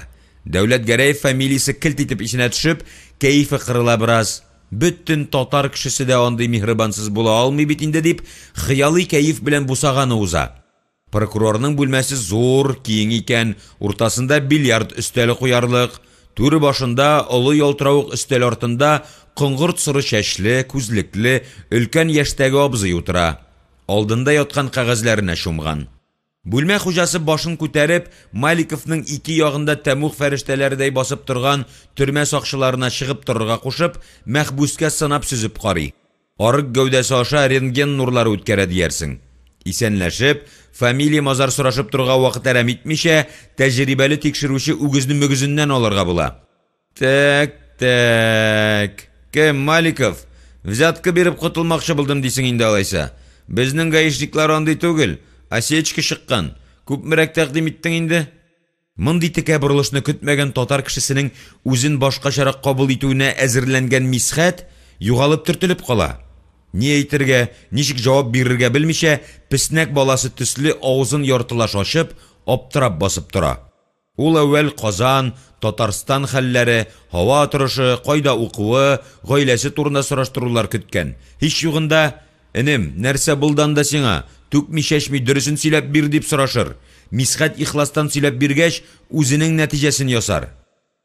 Дәүләтгәрәев фамилиясе келт итеп исенә төшеп, кәефе кырыла бераз. Бөтен татар кешесе дә андый миһербансыз була алмый бит инде дип, хыялый кәеф белән бусаганы уза. Прокурорның бүлмәсе зур, киң икән, уртасында бильярд өстәле куярлык. Түр башында, олы ялтыравык өстәл артында коңгырт-соры чәчле, күзлекле, өлкән яшьтәге абзый утыра. Алдында яткан кәгазьләренә чумган. Бүлмә хуҗасы башын күтәреп, Маликовның ике ягында тәмуг фәрештәләредәй басып торган төрмә сакчыларына чыгып торырга кушып, мәхбүскә сынап-сөзеп карый. Арык гәүдәсе аша рентген нурлары үткәрә диярсең. Исәнләшеп, фамилия-мазар сорашып торырга вакыт әрәм итмичә, тәҗрибәле тикшерүче үгезне мөгезеннән алырга була. Тәк, тәк. Кем, Маликов? Взятка биреп котылмакчы булдым дисең инде алайса. Безнең гаишниклар андый түгел. Осечка чыккан. Күпмерәк тәкъдим иттең инде? Мондый текә борылышны көтмәгән татар кешесенең үзен башкачарак кабул итүенә әзерләнгән Мисхәт югалып төртелеп кала. Ни әйтергә, ничек җавап бирергә белмичә, песнәк баласы төсле авызын яртылаш ачып, аптырап басып тора. Ул әүвәл Казан, Татарстан хәлләре, һава торышы, кайда укуы, гаиләсе турында сораштырулар көткән. Һич югында, Энем, нәрсә булды анда сиңа? Түкми-чәчми дөресен сөйләп бир, дип сорашыр. Мисхәт ихластан сөйләп биргәч, үзенең нәтиҗәсен ясар.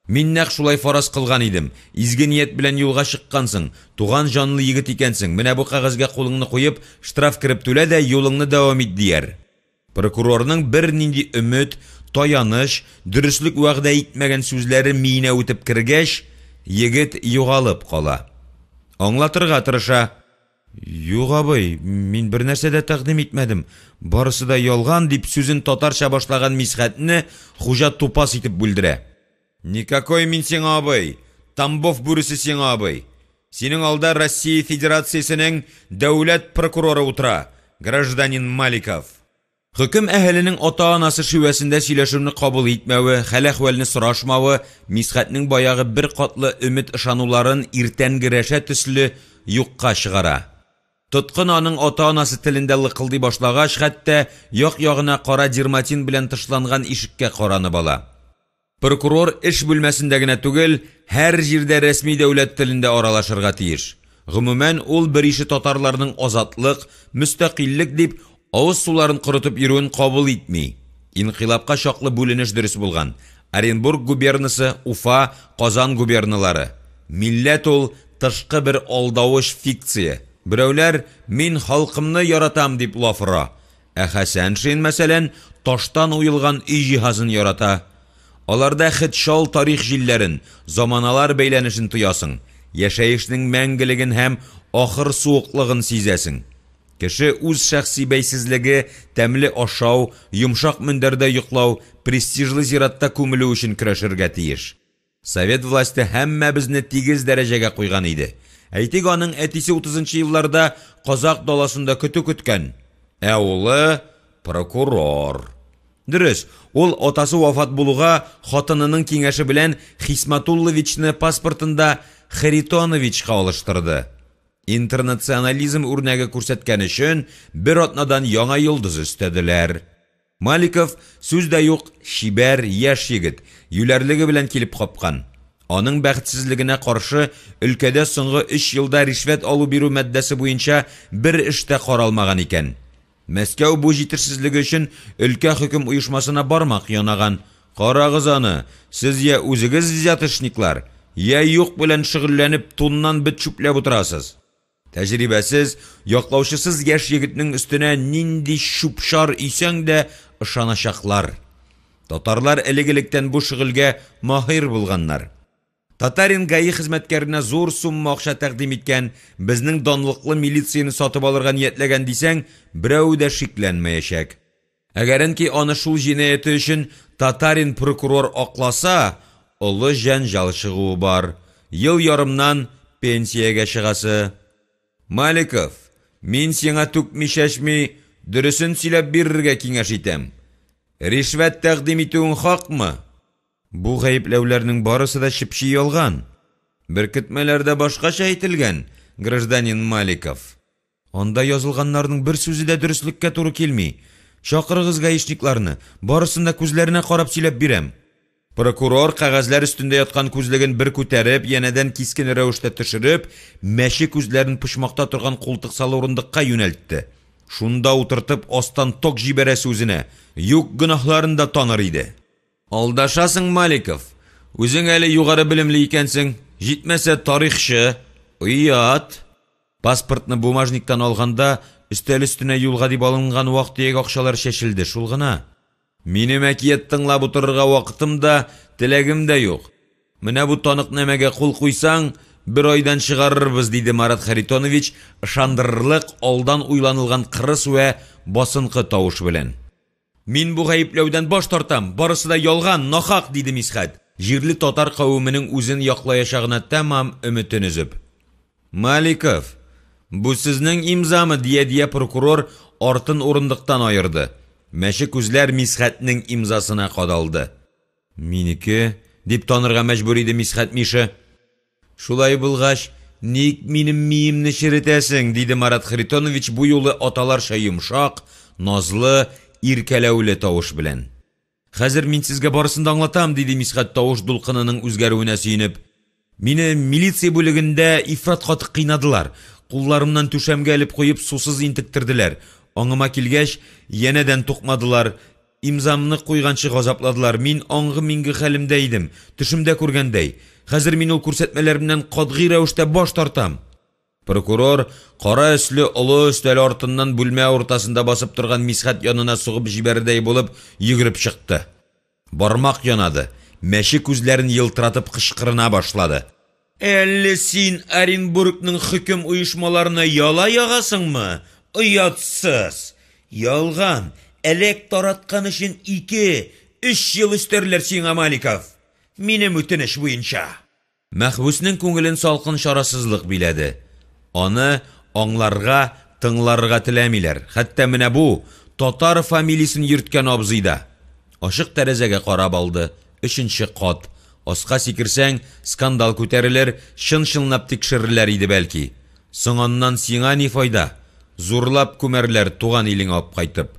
Мин нәкъ шулай фараз кылган идем. Изге ният белән юлга чыккансың, туган җанлы егет икәнсең, менә бу кәгазьгә кулыңны куеп, штраф кереп түлә дә, юлыңны дәвам ит, дияр. Прокурорның бернинди өмет, таяныч, дөреслек вәгъдә итмәгән сүзләре миенә үтеп кергәч, егет югалып кала. Аңлатырга тырыша. Юк, абый, мин бернәрсә дә тәкъдим итмәдем. Барысы да ялган, дип сүзен татарча башлаган Мисхәтне хуҗа тупас итеп бүлдерә. Никакой мин сиңа абый, Тамбов бүресе сиңа абый. Синең алда Россия Федерациясенең дәүләт прокуроры утыра, гражданин Маликов. Хөкем әһеленең ата-анасы шивәсендә сөйләшүне кабул итмәве, хәл-әхвәлне сорашмавы Мисхәтнең баягы беркатлы өмет-ышануларын иртәнге рәшә төсле юкка чыгара. Тоткын аның ата-анасы телендә лыкылдый башлагач, хәтта як-ягына кара дерматин белән тышланган ишеккә каранып ала. Прокурор эш бүлмәсендә генә түгел, һәр җирдә рәсми дәүләт телендә аралашырга тиеш. Гомумән, ул берише татарларның азатлык, мөстәкыйльлек дип, Авыз суларын корытып йөрүен кабул итми. Инкыйлабка чаклы бүленеш дөрес булган. Оренбург губернасы, Уфа, Казан губерналары. Милләт ул, тышкы бер алдавыч фикция. Берәүләр, мин халкымны яратам, дип лаф ора. Ә Хәсәншин, мәсәлән, таштан уелган өй җиһазын ярата. Аларда хет чал тарих җилләрен, заманалар бәйләнешен тоясың, яшәешнең мәңгелеген һәм ахыр суыклыгын сизәсең. Кеше үз шәхси бәйсезлеге, тәмле ашау, йомшак мендәрдә йоклау, престижлы зиратта күмелү өчен көрәшергә тиеш. Совет власте һәммәбезне тигез дәрәҗәгә куйган иде. Әйтик, аның әтисе утызынчы елларда казакъ даласында көтү көткән, ә улы, прокурор. Дөрес, ул атасы вафат булуга, хатынының киңәше белән Хисматулловичны паспортында Харитоновичка алыштырды. Интернационализм үрнәге күрсәткән өчен бер атнадан яңа йолдыз өстәделәр. Маликов, сүз дә юк, чибәр, яшь егет, юләрлеге белән килеп капкан. Аның бәхетсезлегенә каршы, өлкәдә соңгы өч елда ришвәт алу-бирү маддәсе буенча бер эш тә каралмаган икән. Мәскәү бу җитешсезлеге өчен өлкә хөкем оешмасына бармак янаган, Карагыз аны, сез йә үзегез взяточниклар, йә юк белән шөгыльләнеп туннан бет чүпләп утырасыз. Тәҗрибәсез, яклаучысыз яшь егетнең өстенә нинди чүп-чар өйсәң дә ышаначаклар. Татарлар элек-электән бу шөгыльгә маһир булганнар. Татарин ГАИ хезмәткәренә зур сумма акча тәкъдим иткән, безнең данлыклы милицияне сатып алырга ниятләгән дисәң, берәү дә шикләнмәячәк. Әгәренки аны шул җинаяте өчен Татарин прокурор акласа, олы җәнҗал чыгуы бар, ел ярымнан пенсиягә чыгасы. Маликов, мин сиңа түкми-чәчми дөресен сөйләп бирергә киңәш итәм. Ришвәт тәкъдим итүең хакмы? Бу гаепләүләрнең барысы да чеп-чи ялган. Беркетмәләрдә башкача әйтелгән, гражданин Маликов. Анда язылганнарның бер сүзе дә дөреслеккә туры килми. Чакырыгыз гаишникларны, барысын да күзләренә карап сөйләп бирәм. Прокурор, кәгазьләр өстендә яткан күзлеген бер күтәреп, янәдән кискен рәвештә төшереп, мәче күзләрен почмакта торган култыксалы урындыкка юнәлтте. Шунда утыртып, астан ток җибәрәсе үзенә, юк гөнаһларын да таныр иде. Алдашасың, Маликов. Үзең әле югары белемле икәнсең, җитмәсә тарихчы. Оят! Паспортны бумажниктан алганда, өстәл өстенә юлга дип алынган вак-төяк акчалар чәчелде, шул гына. Минем әкият тыңлап утырырга вакытым да, теләгем дә юк. Менә бу таныкнамәгә кул куйсаң, бер айдан чыгарырбыз, диде Марат Харитонович ышандырырлык, алдан уйланылган кырыс вә басынкы тавыш белән. Мин бу гаепләүдән баш тартам, барысы да ялган, нахак, диде Мисхәт, җирле татар кавеменең үзен яклаячагына тәмам өметен өзеп. Маликов, бу сезнең имзамы, дия-дия прокурор артын урындыктан аерды. Мәче күзләр Мисхәтнең имзасына кадалды. Минеке, дип танырга мәҗбүр иде Мисхәт Миша. Шулай булгач, ник минем миемне черетәсең? диде Марат Харитонович бу юлы аталарча йомшак, назлы, иркәләүле тавыш белән. Хәзер мин сезгә барысын да аңлатам, диде Мисхәт тавыш дулкынының үзгәрүенә сөенеп. Мине милиция бүлегендә ифрат каты кыйнадылар. Кулларымнан түшәмгә элеп куеп, сусыз интектерделәр. Аңыма килгәч, янәдән тукмадылар. Имзамны куйганчы газапладылар. Мин аңгы-миңге хәлемдә идем, төшемдә күргәндәй. Хәзер мин ул күрсәтмәләремнән катгый рәвештә баш тартам. Прокурор кара өсле олы өстәл артыннан бүлмә уртасында басып торган Мисхәт янына сугып җибәрердәй булып йөгереп чыкты. Бармак янады, мәче күзләрен елтыратып кычкырына башлады. Әллә син Оренбургның хөкем оешмаларына яла ягасыңмы, оятсыз! Ялган, әләк тараткан өчен ике, өч ел өстәрләр сиңа, Маликов! Минем үтенеч буенча! Мәхбүснең күңелен салкын чарасызлык биләде. Аны аңларга, тыңларга теләмиләр, хәтта менә бу, татар фамилиясен йөрткән абзый да. Ачык тәрәзәгә карап алды, өченче кат. Аска сикерсәң, скандал күтәрелер, чын-чынлап тикшерерләр иде бәлки. Соң аннан сиңа ни файда? Зурлап күмәрләр туган илеңә апкайтып.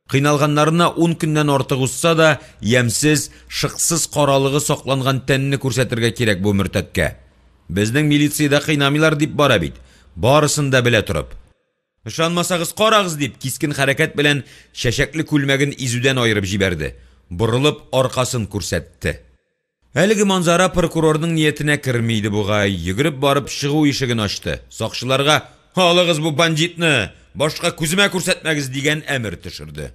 Кыйналганнарына ун көннән артык узса да, ямьсез, шыксыз каралыгы сакланган тәнне күрсәтергә кирәк бу мөртәткә. Безнең милициядә кыйнамыйлар дип бара бит, барысын да белә торып. Ышанмасагыз, карагыз, дип, кискен хәрәкәт белән чәчәкле күлмәген изүдән аерып җибәрде, борылып аркасын күрсәтте. Әлеге манзара прокурорның ниятенә керми иде бугай, йөгереп барып чыгу ишеген ачты, сакчыларга «Алыгыз бу бандитны, башка күземә күрсәтмәгез!» дигән әмер төшерде.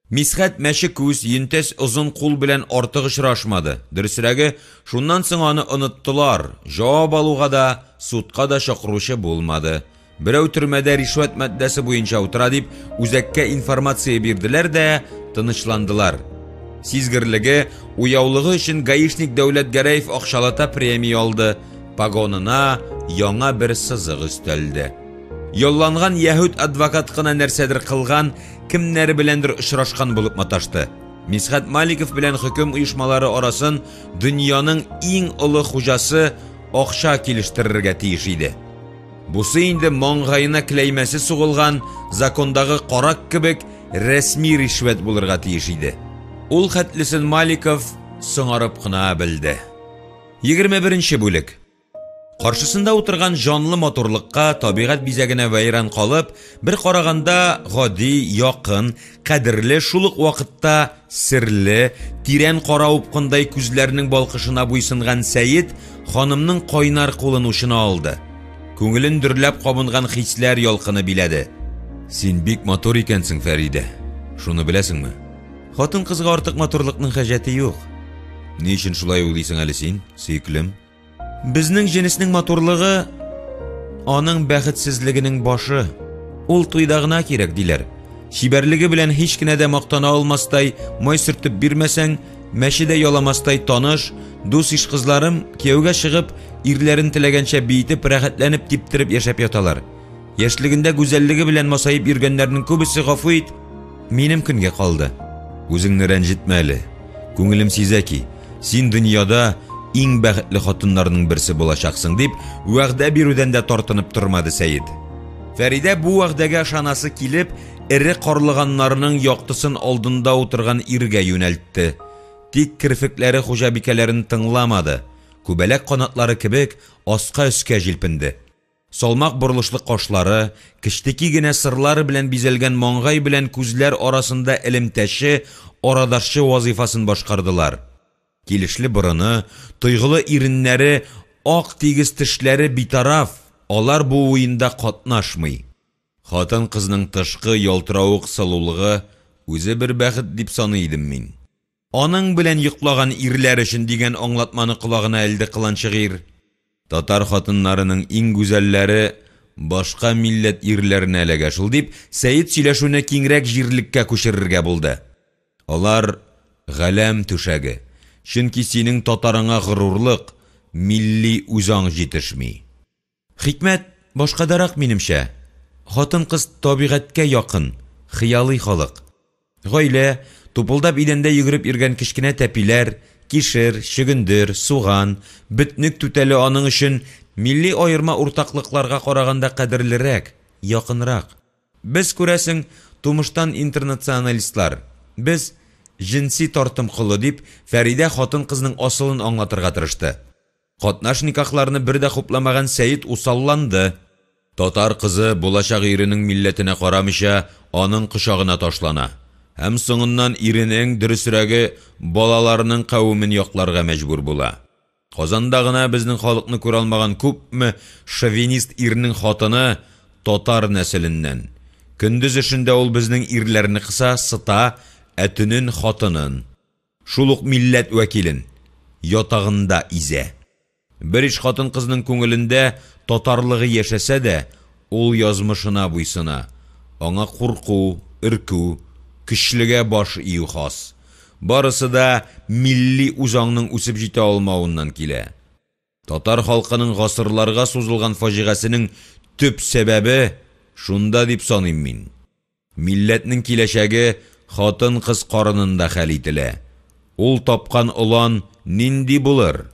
Мисхәт мәче күз, йөнтәс озын кул белән артык очрашмады. Дөресрәге, шуннан соң аны оныттылар, җавап алуга да, судка да чакыручы булмады. Берәү төрмәдә ришвәт маддәсе буенча утыра дип, үзәккә информация бирделәр дә, тынычландылар. Сизгерлеге, уяулыгы өчен гаишник Дәүләтгәрәев акчалата премия алды, погонына яңа бер сызык өстәлде. Ялланган яһүд адвокат кына нәрсәдер кылган, кемнәре беләндер очрашкан булып маташты. Мисхәт Маликов белән хөкем оешмалары арасын дөньяның иң олы хуҗасы акча килештерергә тиеш иде. Бусы инде маңгаена кләймәсе сугылган закондагы карак кебек рәсми ришвәт булырга тиеш иде. Ул хәтлесен Маликов соңарып кына белде. 21 нче бүлек. Каршысында утырган җанлы матурлыкка, табигать бизәгенә вәйран калып, бер караганда гади, якын, кадерле, шул ук вакытта серле, тирән кара упкындай күзләренең балкышына буйсынган Сәет ханымның кайнар кулын учына алды. Күңелен дөрләп кабынган хисләр ялкыны биләде. Син бик матур икәнсең, Фәридә. Шуны беләсеңме? Хатын-кызга артык матурлыкның хаҗәте юк. Ни өчен шулай уйлыйсың әле син, сөеклем? Безнең җенеснең матурлыгы аның бәхетсезлегенең башы. Ул туйда гына кирәк, диләр. Чибәрлеге белән һич кенә дә мактана алмастай, май сөртеп бирмәсәң, мәче дә яламастай таныш, дус-иш кызларым, кияүгә чыгып, ирләрен теләгәнчә биетеп, рәхәтләнеп типтереп яшәп яталар. Яшьлегендә гүзәллеге белән масаеп йөргәннәрнең күбесе, гафу ит, минем көнгә калды. Үзеңне рәнҗетмә әле. Күңелем сизә ки, син дөньяда иң бәхетле хатыннарның берсе булачаксың, дип, вәгъдә бирүдән дә тартынып тормады Сәет. Фәридә бу вәгъдәгә ышанасы килеп, эре карлыганнарының яктысын алдында утырган иргә юнәлтте. Тик керфекләре хуҗабикәләрен тыңламады, күбәләк канатлары кебек аска-өскә җилпенде. Салмак борылышлы кашлары, кечтеки генә сырлар белән бизәлгән маңгай белән күзләр арасында элемтәче, арадашчы вазыйфасын башкардылар. Килешле борыны, тойгылы иреннәре, ак тигез тешләре битараф, алар бу уенда катнашмый. Хатын-кызның тышкы ялтыравык сылулыгы үзе бер бәхет дип саный идем мин. Аның белән йоклаган ирләр өчен дигән аңлатманы колагына элде кыланчык ир. Татар хатыннарының иң гүзәлләре башка милләт ирләренә эләгә шул, дип, Сәет сөйләшүне киңрәк җирлеккә күчерергә булды. Алар, галәм түшәге, чөнки синең татарыңа горурлык, милли үзаң җитешми. Хикмәт башкадарак, минемчә. Хатын-кыз табигатькә якын, хыялый халык. Гаилә, тупылдап идәндә йөгереп йөргән кечкенә тәпиләр, кишер, чөгендер, суган, бөтнек түтәле аның өчен милли аерма уртаклыкларга караганда кадерлерәк, якынрак. Без, күрәсең, тумыштан интернационалистлар. Без, җенси тартым колы, дип, Фәридә хатын-кызның асылын аңлатырга тырышты. Катнаш никахларны бер дә хупламаган Сәет усалланды. Татар кызы, булачак иренең милләтенә карамыйча, аның кочагына ташлана. Һәм соңыннан иренең, дөресрәге, балаларының кавемен якларга мәҗбүр була. Казанда гына безнең халыкны күрә алмаган күпме шовинист ирнең хатыны татар нәселеннән. Көндез эшендә ул безнең ирләрне кыса, сыта, ә төнен хатынын. Шул ук милләт вәкилен ятагында изә. Бер иш хатын-кызның күңелендә татарлыгы яшәсә дә, ул язмышына буйсына. Аңа курку, өркү, көчлегә баш ию хас. Барысы да милли үзаңның үсеп җитә алмавыннан килә. Татар халкының гасырларга сузылган фаҗигасенең төп сәбәбе шунда дип саныйм мин. Милләтнең киләчәге хатын-кыз карынында хәл ителә. Ул тапкан олан нинди булыр?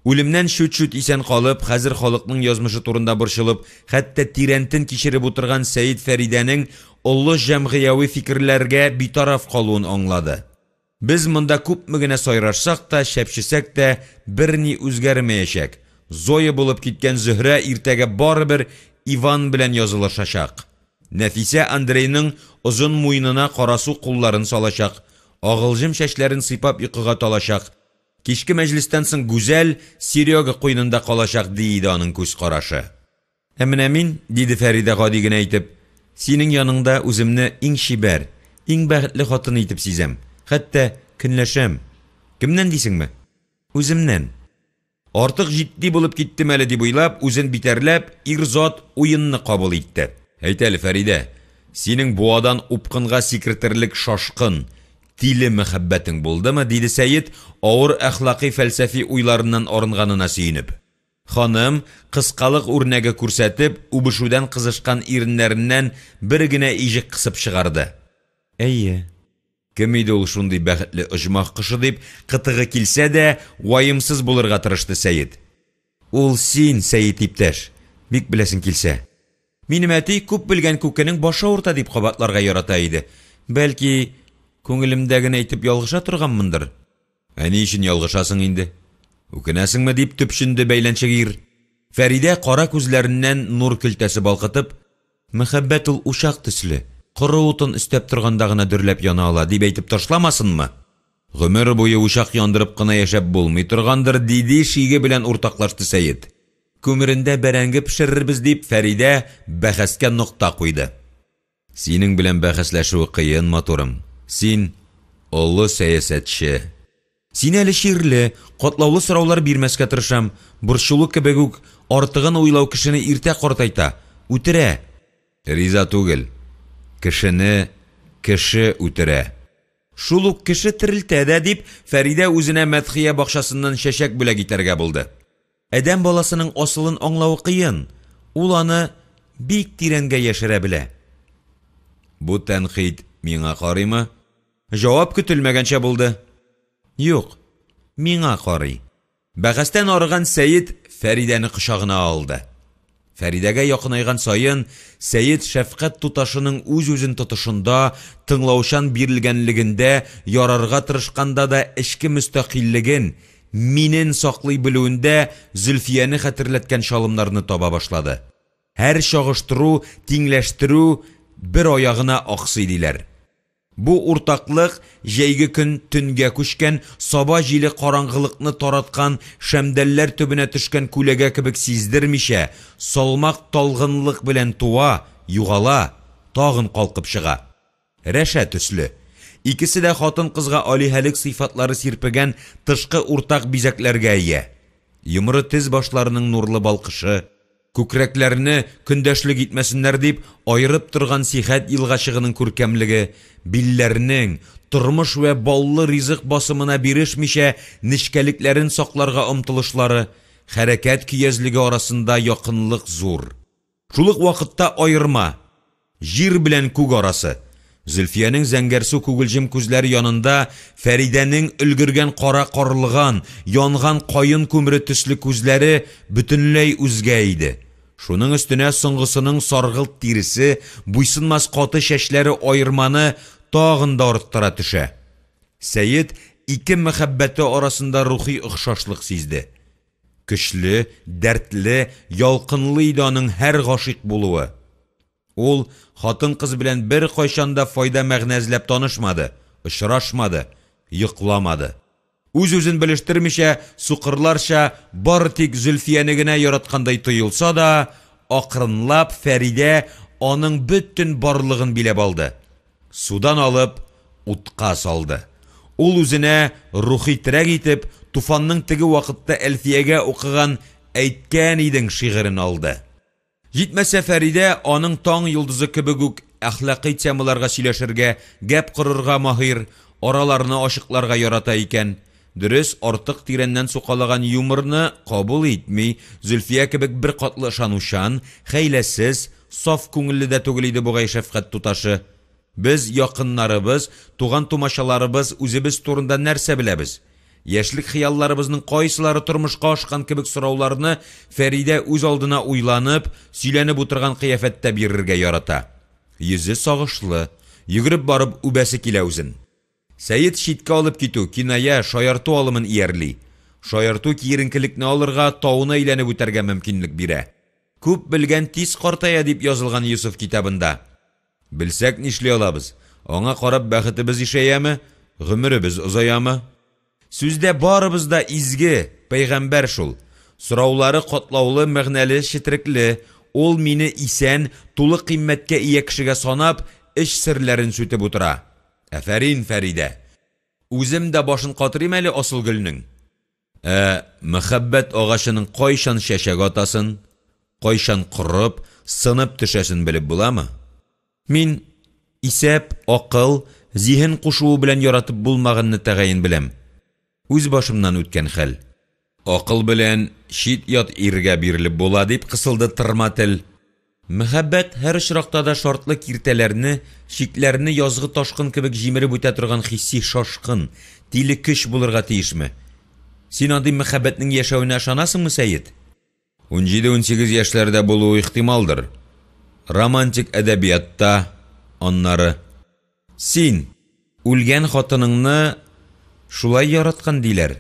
Үлемнән чүт-чүт исән калып, хәзер халыкның язмышы турында борчылып, хәтта тирәнтен кичереп утырган Сәет Фәридәнең олы җәмгыяви фикерләргә битараф калуын аңлады. Без монда күпме генә сайрашсак та, чәпчесәк тә, берни үзгәрмәячәк. Зоя булып киткән Зөһрә иртәгә барыбер Иван белән язылышачак. Нәфисә Андрейның озын муенына карасу кулларын салачак, агылҗым чәчләрен сыйпап йокыга талачак, кичке мәҗлестән соң Гүзәл Серега куенында калачак, ди иде аның күз карашы. Ә менә мин, диде Фәридә гади генә итеп, синең яныңда үземне иң чибәр, иң бәхетле хатын итеп сизәм, хәтта көнләшәм. Кемнән дисеңме? Үземнән. Артык җитди булып киттем әле дип уйлап, үзен битәрләп, ир зат уенны кабул итте. Әйт әле, Фәридә, синең буадан упкынга сикертерлек шашкын, тиле мәхәббәтең булдымы? диде Сәет, авыр әхлакый-фәлсәфи уйларыннан арынганына сөенеп. Ханым, кыскалык үрнәге күрсәтеп, үбешүдән кызышкан иреннәреннән бер генә иҗек кысып чыгарды. Әйе. Кем иде ул шундый бәхетле оҗмах кошы дип, кытыгы килсә дә, ваемсыз булырга тырышты Сәет. Ул син, Сәет иптәш, бик беләсең килсә. Минем әти, күп белгән күкенең башы авырта, дип кабатларга ярата иде. Бәлки, күңелемдәгене әйтеп ялгыша торганмындыр? Ә ни өчен ялгышасың инде? Үкенәсеңме? дип төпченде бәйләнчек ир. Фәридә кара күзләреннән нур көлтәсе балкытып, Мәхәббәт ул учак төсле, коры утын өстәп торганда гына дөрләп яна ала, дип әйтеп ташламасынмы? Гомер буе учак яндырып кына яшәп булмый торгандыр, диде шиге белән уртаклашты Сәет. Күмерендә бәрәңге пешерербез, дип Фәридә бәхәскә нокта куйды. Синең белән бәхәсләшүе кыен, матурым. Син, олы сәясәтче. Син әле чирле, катлаулы сораулар бирмәскә тырышам. Борчылу кебек үк, артыгын уйлау кешене иртә картайта, үтерә. Риза түгел. Кешене кеше үтерә. Шул ук кеше терелтә дә, дип, Фәридә үзенә мәдхия бакчасыннан чәчәк бүләк итәргә булды. Адәм баласының асылын аңлавы кыен, ул аны бик тирәнгә яшерә белә. Бу тәнкыйть миңа карыймы? Җавап көтелмәгәнчә булды. Юк, миңа карый. Бәхәстән арыган Сәет Фәридәне кочагына алды. Фәридәгә якынайган саен, Сәет шәфкать туташының үз-үзен тотышында, тыңлаучан бирелгәнлегендә, ярарга тырышканда да эчке мөстәкыйльлеген, минен саклый белүендә Зөлфияне хәтерләткән чалымнарны таба башлады. Һәр чагыштыру, тиңләштерү бер аягына аксый, диләр. Бу уртаклык җәйге көн төнгә күчкән, саба җиле караңгылыкны тараткан шәмдәлләр төбенә төшкән күләгә кебек сиздермичә, салмак талгынлык белән туа, югала, тагын калкып чыга. Рәшә төсле. Икесе дә хатын-кызга алиһәлек сыйфатлары сирпегән тышкы уртак бизәкләргә ия. Йомры тез башларының нурлы балкышы, Күкрәкләрне, көндәшлек итмәсеннәр дип, аерып торган сихәт елгачыгының күркәмлеге, билләрнең, тормыш вә баллы ризык басымына бирешмичә, нечкәлекләрен сакларга омтылышлары, хәрәкәт көязлеге арасында якынлык зур. Шул ук вакытта аерма. Җир белән күк арасы. Зөлфиянең зәңгәрсу күгелҗем күзләре янында Фәридәнең өлгергән кара карлыган, янган каен күмере төсле күзләре бөтенләй үзгә иде. Шуның өстенә соңгысының саргылт тиресе, буйсынмас каты чәчләре аерманы тагын да арттыра төшә. Сәет ике мәхәббәте арасында рухи охшашлык сизде. Көчле, дәртле, ялкынлы иде аның һәр гашыйк булуы. Ул хатын-кыз белән беркайчан да файда-мәгънә эзләп танышмады, очрашмады, йокламады. Үз-үзен белештермичә, сукырларча бары тик Зөлфияне генә яраткандай тоелса да, акрынлап Фәридә аның бөтен барлыгын биләп алды. Судан алып, утка салды. Ул үзенә рухи терәк итеп, Туфанның теге вакытта Әлфиягә укыган Әйткән идең шигырен алды. Җитмәсә, Фәридә аның таң йолдызы кебек үк әхлакый темаларга сөйләшергә, гәп корырга маһир, араларны ачыкларга ярата икән. Дөрес, артык тирәннән сукалаган юморны кабул итми, Зөлфия кебек беркатлы ышанучан, хәйләсез, саф күңелле дә түгел иде бугай шәфкать туташы. Без, якыннарыбыз, туган-тумачаларыбыз үзебез турында нәрсә беләбез? Яшьлек хыялларыбызның кайсылары тормышка ашкан кебек сорауларны Фәридә үз алдына уйланып, сөйләнеп утырган кыяфәттә бирергә ярата. Йөзе сагышлы. Йөгереп барып үбәсе килә үзен. Сәет читкә алып китү, киная, шаярту алымын иярли. Шаярту киеренкелекне алырга, тауны әйләнеп үтәргә мөмкинлек бирә. Күп белгән тиз картая, дип язылган Йосыф китабында. Белсәк нишли алабыз? Аңа карап бәхетебез ишәяме, гомеребез озаямы? Сүздә барыбыз да изге, пәйгамбәр шул. Сораулары катлаулы, мәгънәле, четерекле. Ул мине исән, тулы кыйммәткә ия кешегә санап, эч серләрен сүтеп утыра. Афәрин, Фәридә! Үзем дә башын катырыйм әле Асылгөлнең. Ә мәхәббәт агачының кайчан чәчәк атасын, кайчан корып, сынып төшәсен белеп буламы? Мин исәп, акыл, зиһен кушуы белән яратып булмаганны тәгаен беләм. Үз башымнан үткән хәл. Акыл белән чит-ят иргә бирелеп була, дип кысылды тырма тел. Мәхәббәт һәр очракта да шартлы киртәләрне, чикләрне язгы ташкын кебек җимереп үтә торган хисси шашкын, тиле көч булырга тиешме? Син андый мәхәббәтнең яшәвенә ышанасыңмы, Сәет? Унҗиде-унсигез яшьләрдә булуы ихтималдыр. Романтик әдәбиятта, аннары. Син, үлгән хатыныңны шулай яраткан, диләр.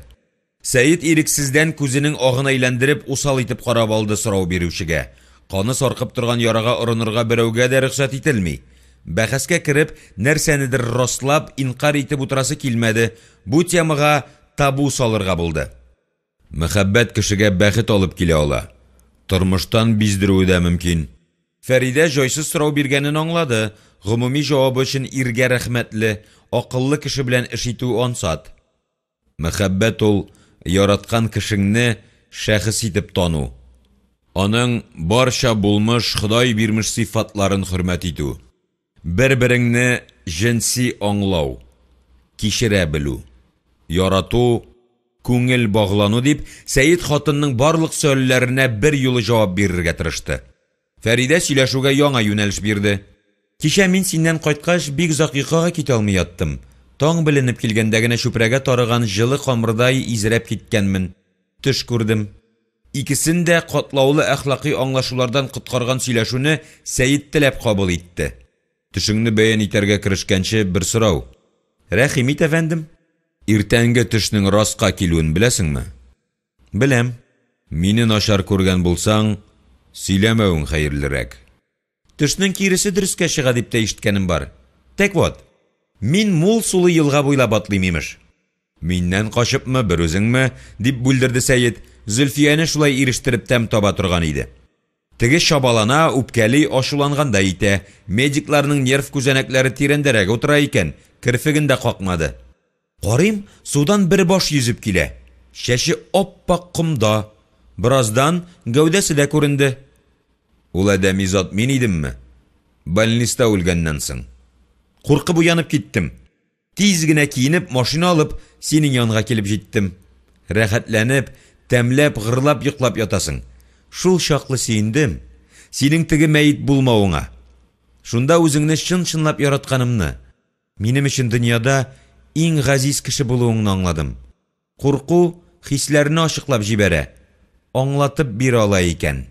Сәет ирексездән күзенең агын әйләндереп, усал итеп карап алды сорау бирүчегә. Каны саркып торган ярага орынырга берәүгә дә рөхсәт ителми. Бәхәскә кереп, нәрсәнедер раслап, инкарь итеп утырасы килмәде, бу темага табу салырга булды. Мәхәббәт кешегә бәхет алып килә ала. Тормыштан биздерүе дә мөмкин. Фәридә җайсыз сорау биргәнен аңлады, гомуми җавабы өчен иргә рәхмәтле, акыллы кеше белән эш итү ансат. Мәхәббәт ул, яраткан кешеңне шәхес итеп тану, аның барча булмыш, Ходай бирмеш сыйфатларын хөрмәт итү. Бер-береңне җенси аңлау, кичерә белү, ярату, күңел баглану, дип, Сәет хатынның барлык сөальләренә берьюлы җавап бирергә тырышты. Фәридә сөйләшүгә яңа юнәлеш бирде. Кичә мин синнән кайткач, бик озак йокыга китә алмый яттым. Таң беленеп килгәндә генә чүпрәгә тарыган җылы камырдай изрәп киткәнмен. Төш күрдем. Икесен дә катлаулы әхлакый аңлашулардан коткарган сөйләшүне Сәет теләп кабул итте. Төшеңне бәян итәргә керешкәнче бер сорау. Рәхим ит, әфәндем. Иртәнге төшнең раска килүен беләсеңме? Беләм. Мине начар күргән булсаң, сөйләмәвең хәерлерәк. Төшнең киресе дөрескә чыга дип тә ишеткәнем бар. Тәк вот, мин мул сулы елга буйлап атлыйм, имеш. Миннән качыпмы, берүзеңме? дип бүлдерде Сәет. Зөлфияне шулай ирештереп тәм таба торган иде. Теге чабалана, үпкәли, ачулангандай итә. Медикларның нерв күзәнәкләре тирәндәрәк утыра икән, керфеген дә какмады. Карыйм, судан бер баш йөзеп килә. Чәче ап-ак комда. Бераздан гәүдәсе дә күренде. Ул адәми зат мин идемме? Больниста үлгәннән соң. Куркып уянып киттем. Тиз генә киенеп, машина алып, синең янга килеп җиттем. Рәхәтләнеп, тәмләп, гырлап йоклап ятасың. Шул чаклы сөендем. Синең теге мәет булмавыңа. Шунда үзеңне чын-чынлап яратканымны, минем өчен дөньяда иң газиз кеше булуыңны аңладым. Курку хисләрне ачыклап җибәрә, аңлатып бирә ала икән.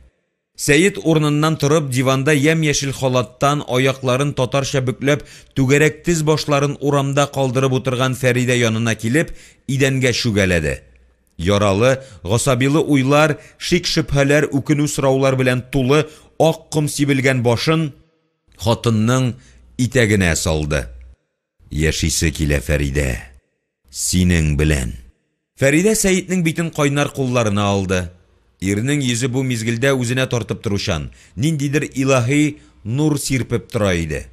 Сәет урыныннан торып, диванда ямь-яшел халаттан, аякларын татарча бөкләп, түгәрәк тез башларын урамда калдырып утырган Фәридә янына килеп, идәнгә чүгәләде. Яралы, гасабилы уйлар, шик-шөбһәләр, үкенү-сораулар белән тулы ак ком сибелгән башын хатынның итәгенә салды. Яшисе килә, Фәридә. Синең белән. Фәридә Сәетнең битен кайнар кулларына алды. Ирнең йөзе бу мизгелдә үзенә тартып торучан, ниндидер илаһи нур сирпеп тора иде.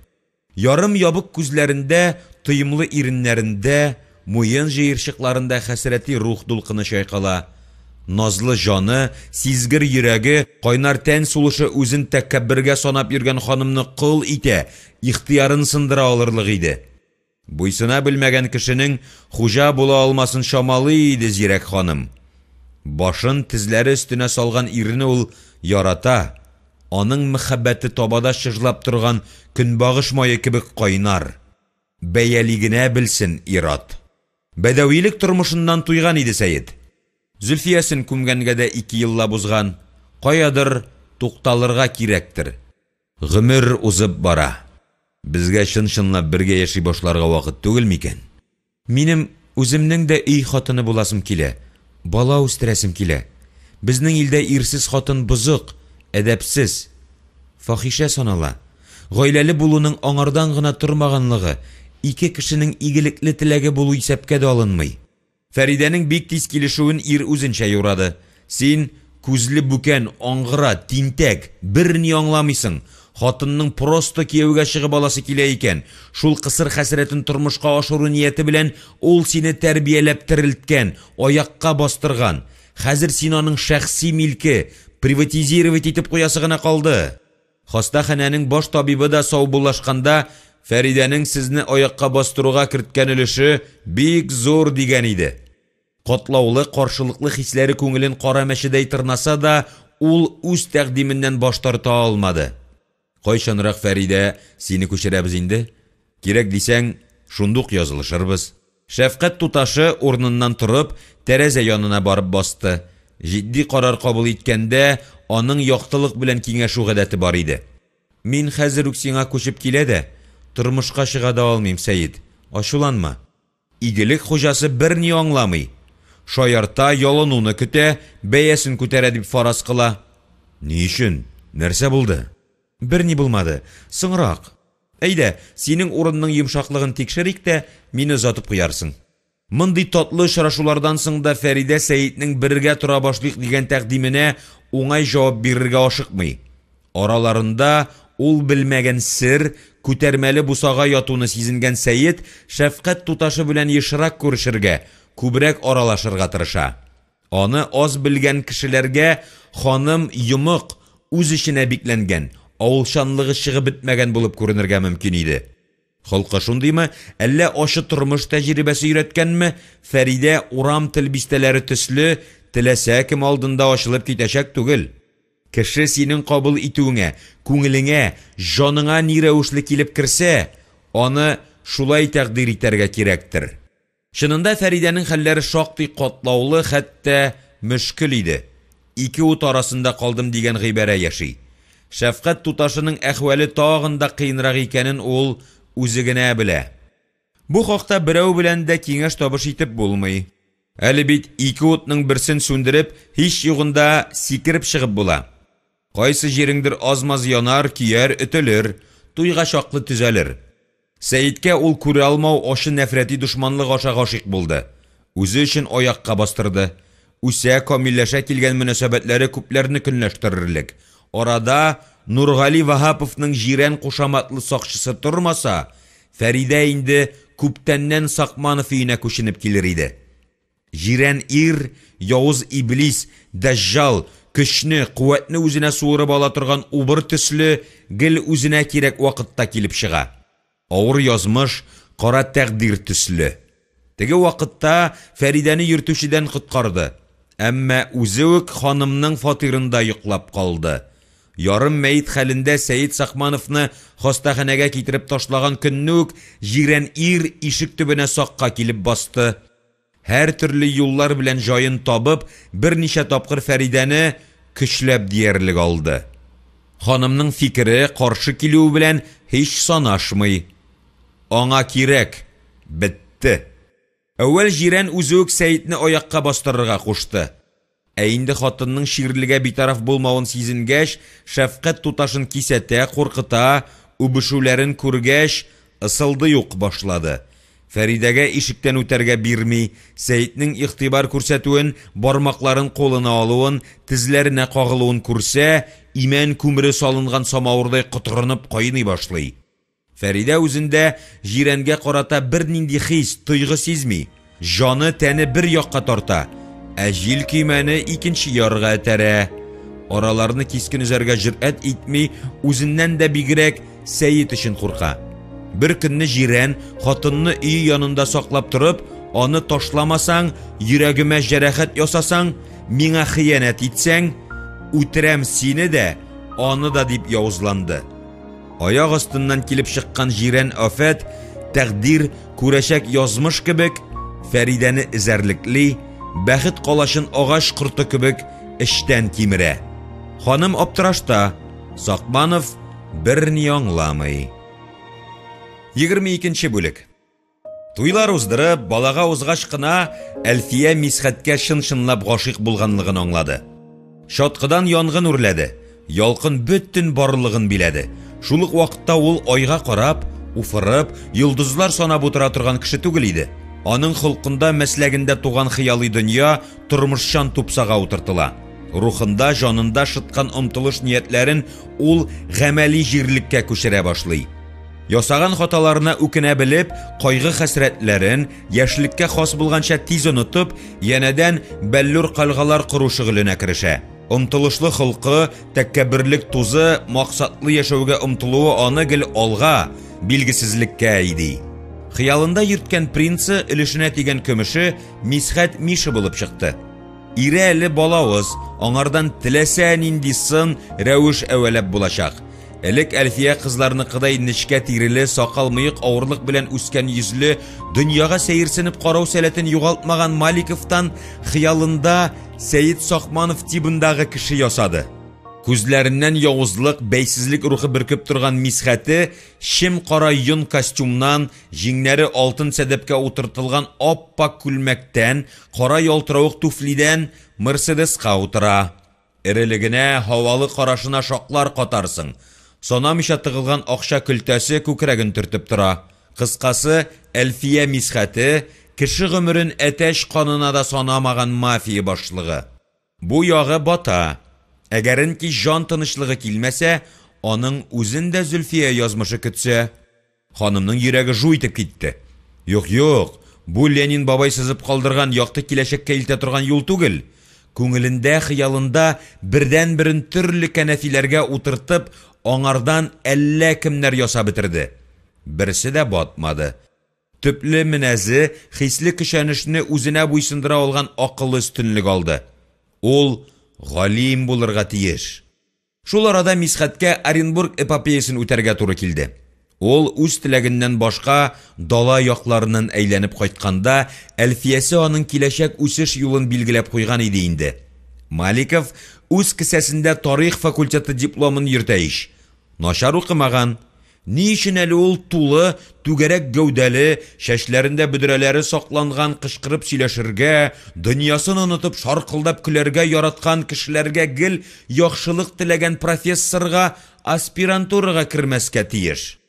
Ярым ябык күзләрендә, тоемлы иреннәрендә, муен җыерчыкларында хәсрәти рух дулкыны чайкала. Назлы җаны, сизгер йөрәге, кайнар тән сулышы үзен тәкәббергә санап йөргән ханымны кол итә, ихтыярын сындыра алырлык иде. Буйсына белмәгән кешенең хуҗа була алмасын чамалый иде зирәк ханым. Башын тезләре өстенә салган ирне ул ярата, аның мәхәббәте табада чыжлап торган көнбагыш мае кебек кайнар. Бәяли генә белсен ир-ат. Бәдәвилек тормышыннан туйган иде Сәет. Зөлфиясен күмгәнгә дә ике еллап узган, каядыр тукталырга кирәктер. Гомер узып бара. Безгә чын-чынлап бергә яши башларга вакыт түгел микән? Минем үземнең дә өй хатыны буласым килә, бала үстерәсем килә. Безнең илдә ирсез хатын бозык, әдәпсез, фахишә санала. Гаиләле булуның аңардан гына тормаганлыгы, ике кешенең игелекле теләге булу исәпкә дә алынмый. Фәридәнең бик тиз килешүен ир үзенчә юрады. Син, күзле бүкән, аңгыра, тинтәк, берни аңламыйсың. Хатынның просто кияүгә чыгып аласы килә икән, шул кысыр хәсрәтен тормышка ашыру нияте белән ул сине тәрбияләп терелткән, аякка бастырган. Хәзер син аның шәхси милке, приватизировать итеп куясы гына калды. Хастаханәнең баш табибы да саубуллашканда, Фәридәнең сезне аякка бастыруга керткән өлеше бик зур, дигән иде. Катлаулы, каршылыклы хисләре күңелен кара мәчедәй тырнаса да, ул үз тәкъдименнән баш тарта алмады. Кайчанрак, Фәридә, сине күчерәбез инде? Кирәк дисәң, шундук язылышырбыз. Шәфкать туташы, урыныннан торып, тәрәзә янына барып басты. Җитди карар кабул иткәндә, аның яктылык белән киңәшү гадәте бар иде. Мин хәзер үк сиңа күчеп килә дә, тормышка чыга да алмыйм, Сәет, ачуланма. Игелек хуҗасы берни аңламый. Шаярта, ялынуны көтә, бәясен күтәрә дип фараз кыла. Ни өчен? Нәрсә булды? Берни булмады. Соңрак. Әйдә, синең урынның йомшаклыгын тикшерик тә, мине озатып куярсың. Мондый татлы очрашулардан соң да Фәридә Сәетнең бергә тора башлыйк дигән тәкъдименә уңай җавап бирергә ашыкмый. Араларында ул белмәгән сер, күтәрмәле бусага ятуны сизенгән Сәет шәфкать туташы белән ешрак күрешергә, күбрәк аралашырга тырыша. Аны аз белгән кешеләргә ханым йомык, үз эченә бикләнгән, авылчанлыгы чыгып бетмәгән булып күренергә мөмкин иде. Холкы шундыймы, әллә ачы тормыш тәҗрибәсе өйрәткәнме, Фәридә урам тел бистәләре төсле, теләсә кем алдында ачылып китәчәк түгел. Кеше синең кабул итүеңә, күңелеңә, җаныңа ни рәвешле килеп керсә, аны шулай тәкъдир итәргә кирәктер. Чынында Фәридәнең хәлләре шактый катлаулы, хәтта мөшкел иде. Ике ут арасында калдым дигән гыйбарә яши. Шәфкать туташының әхвәле тагын да кыенрак икәнен ул үзе генә белә. Бу хакта берәү белән дә киңәш-табыш итеп булмый. Әле бит ике утның берсен сүндереп, һич югында сикереп чыгып була. Кайсы җиреңдер аз-маз янар, көяр, өтелер, туйга чаклы төзәлер. Сәеткә ул күрә алмау ачы нәфрәти дошманлык аша гашыйк булды. Үзе өчен аякка бастырды. Үсә, камилләшә килгән мөнәсәбәтләре күпләрне көнләштерерлек. Арада Нургали Ваһаповның Җирән кушаматлы сакчысы тормаса, Фәридә инде күптәннән Сакманов өенә күченеп килер иде. Җирән ир, явыз иблис, дәҗҗал, көчне, куәтне үзенә суырып ала торган убыр төсле, гел үзенә кирәк вакытта килеп чыга. Авыр язмыш, кара тәкъдир төсле. Теге вакытта Фәридәне йөртүчедән коткарды. Әмма үзе үк ханымның фатирында йоклап калды. Ярым мәет хәлендә Сәет Сакмановны хастаханәгә китереп ташлаган көнне үк җирән ир ишек төбенә сакка килеп басты. Һәртөрле юллар белән җаен табып, берничә тапкыр Фәридәне көчләп диярлек алды. Ханымның фикере каршы килүе белән һич санашмый. Аңа кирәк, бетте. Әүвәл Җирән үзе үк Сәетне аякка бастырырга кушты. Ә инде хатынның чирлегә битараф булмавын сизенгәч, шәфкать туташын кисәтә, куркыта, үбешүләрен күргәч, ысылдый ук башлады. Фәридәгә ишектән үтәргә бирми, Сәетнең игътибар күрсәтүен, бармакларын кулына алуын, тезләренә кагылуын күрсә, имән күмере салынган самавырдай котырынып кайный башлый. Фәридә үзендә Җирәнгә карата бернинди хис, тойгы сизми. Җаны, тәне бер якка тарта, ә җил көймәне икенче ярга этәрә. Араларны кискен өзәргә җөрьәт итми, үзеннән дә бигрәк Сәет өчен курка. Бер көнне Җирән, хатынны өе янында саклап торып, аны ташламасаң, йөрәгемә җәрәхәт ясасаң, миңа хыянәт итсәң, үтерәм сине дә, аны да дип явызланды. Аяк астыннан килеп чыккан җирән афәт, тәкъдир, күрәчәк язмыш кебек, Фәридәне эзәрлекли, бәхет калачын агач корты кебек эчтән кимерә. Ханым аптырашта, Сакманов берни аңламый. 22 нче бүлек. Туйлар уздырып, балага узгач кына Әлфия Мисхәткә чын-чынлап гашыйк булганлыгын аңлады. Чаткыдан янгын үрләде, ялкын бөтен барлыгын биләде. Шул ук вакытта ул айга карап, уфырып, йолдызлар санап утыра торган кеше түгел иде. Аның холкында, мәсләгендә туган хыялый дөнья тормышчан тупсага утыртыла. Рухында, җанында шыткан омтылыш-ниятләрен ул гамәли җирлеккә күчерә башлый. Ясаган хаталарына үкенә белеп, кайгы-хәсрәтләрен, яшьлеккә хас булганча тиз онытып, янәдән бәллүр кальгалар кору шөгыленә керешә. Омтылышлы холкы, тәккәбберлек тузы, максатлы яшәүгә омтылуы аны гел алга, билгесезлеккә әйди. Хыялында йөрткән принцы, өлешенә тигән көмеше Мисхәт Миша булып чыкты. Ире әле балавыз, аңардан теләсә нинди сын, рәвеш әвәләп булачак. Элек Әлфия кызларныкыдай нечкә тиреле, сакал-мыек авырлык белән үскән йөзле, дөньяга сәерсенеп карау сәләтен югалтмаган Маликовтан хыялында Сәет Сакманов тибындагы кеше ясады. Күзләреннән явызлык, бәйсезлек рухы бөркеп торган Мисхәте чем-кара йон костюмнан, җиңнәре алтын сәдәпкә утыртылган ап-ак күлмәктән, кара ялтыравык туфлидән Мерседеска утыра. Эрелегенә, һавалы карашына шаклар катарсың. Санамыйча тыгылган акча көлтәсе күкрәген төртеп тора. Кыскасы, Әлфия Мисхәте, кеше гомерен әтәч канына да санамаган мафия башлыгы. Бу ягы бата. Әгәренки җан тынычлыгы килмәсә, аның үзен дә Зөлфия язмышы көтсә? Ханымның йөрәге жу итеп китте. Юк, юк, бу Ленин бабай сызып калдырган якты киләчәккә илтә торган юл түгел. Күңелендә, хыялында бердәнберен төрле кәнәфиләргә утыртып, аңардан әллә кемнәр ясап бетерде. Берсе дә батмады. Төпле менәзе, хисле көчәнешне үзенә буйсындыра алган акылы өстенлек алды. Ул галим булырга тиеш. Шул арада Мисхәткә Оренбург эпопеясен үтәргә туры килде. Ул үз теләгеннән башка дала якларыннан әйләнеп кайтканда, Әлфиясе аның киләчәк үсеш юлын билгеләп куйган иде инде. Маликов үз кесәсендә тарих факультеты дипломын йөртә ич. Начар укымаган. Ни өчен әле ул тулы, түгәрәк гәүдәле, чәчләрендә бөдрәләре сакланган, кычкырып сөйләшергә, дөньясын онытып шаркылдап көләргә яраткан кешеләргә гел яхшылык теләгән профессорга аспирантурага кермәскә тиеш?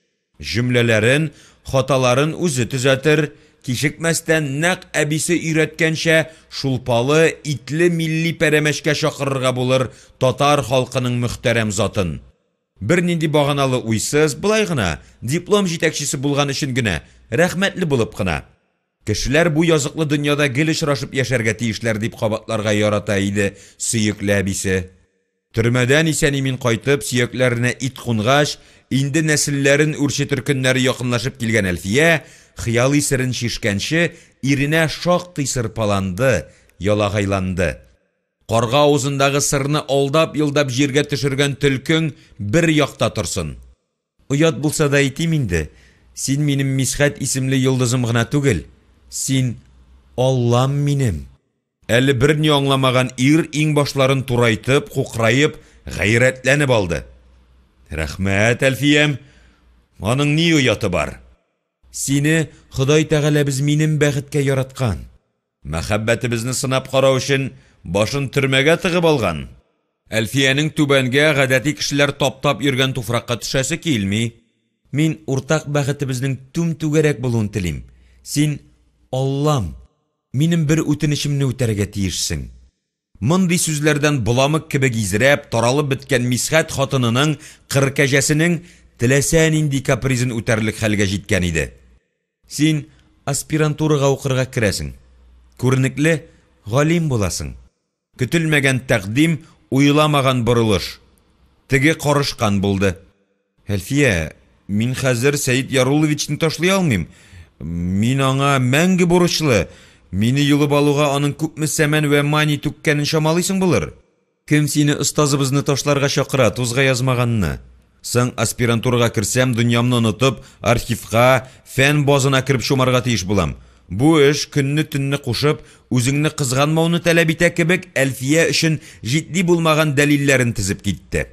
Җөмләләрен, хаталарын үзе төзәтер, кичекмәстән, нәкъ әбисе өйрәткәнчә, шулпалы, итле милли пәрәмәчкә чакырырга булыр татар халкының мөхтәрәм затын. Бернинди баганалы уйсыз, болай гына, диплом җитәкчесе булган өчен генә, рәхмәтле булып кына. Кешеләр бу языклы дөньяда гел очрашып яшәргә тиешләр, дип кабатларга ярата иде сөекле әбисе. Төрмәдән исән-имин кайтып, сөякләренә ит кунгач, инде нәселләрен үрчетер көннәре якынлашып килгән Әлфия, хыялый серен чишкәнче, иренә шактый сырпаланды, ялагайланды. Карга авызындагы сырны алдап-йолдап җиргә төшергән төлкең бер якта торсын. Оят булса да әйтим инде, син минем Мисхәт исемле йолдызым гына түгел, син, Аллам минем! Әле берни аңламаган ир иңбашларын турайтып, кукраеп, гайрәтләнеп алды. Рәхмәт, Әлфиям! Аның ни ояты бар? Сине Ходай Тәгаләбез минем бәхеткә яраткан. Мәхәббәтебезне сынап карау өчен башын төрмәгә тыгып алган. Әлфиянең түбәнгә, гадәти кешеләр таптап йөргән туфракка төшәсе килми. Мин уртак бәхетебезнең түм-түгәрәк булуын телим. Син, Аллам, минем бер үтенечемне үтәргә тиешсең. Мондый сүзләрдән боламык кебек изрәп, таралып беткән Мисхәт хатынының, кыр кәҗәсенең теләсә нинди капризын үтәрлек хәлгә җиткән иде. Син аспирантурага укырга керәсең. Күренекле галим буласың. Көтелмәгән тәкъдим, уйламаган борылыш. Теге карышкан булды. Әлфия, мин хәзер Сәет Ярулловичны ташлый алмыйм. Мин аңа мәңге бурычлы. Мине йолып алуга аның күпме сәмән вә мани түккәнен чамалыйсың булыр. Кем сине остазыбызны ташларга чакыра, тузга язмаганны? Соң, аспирантурага керсәм, дөньямны онытып, архивка, фән базына кереп чумарга тиеш булам. Бу эш, көнне-төнне кушып, үзеңне кызганмауны таләп итә кебек, Әлфия өчен җитди булмаган дәлилләрен тезеп китте.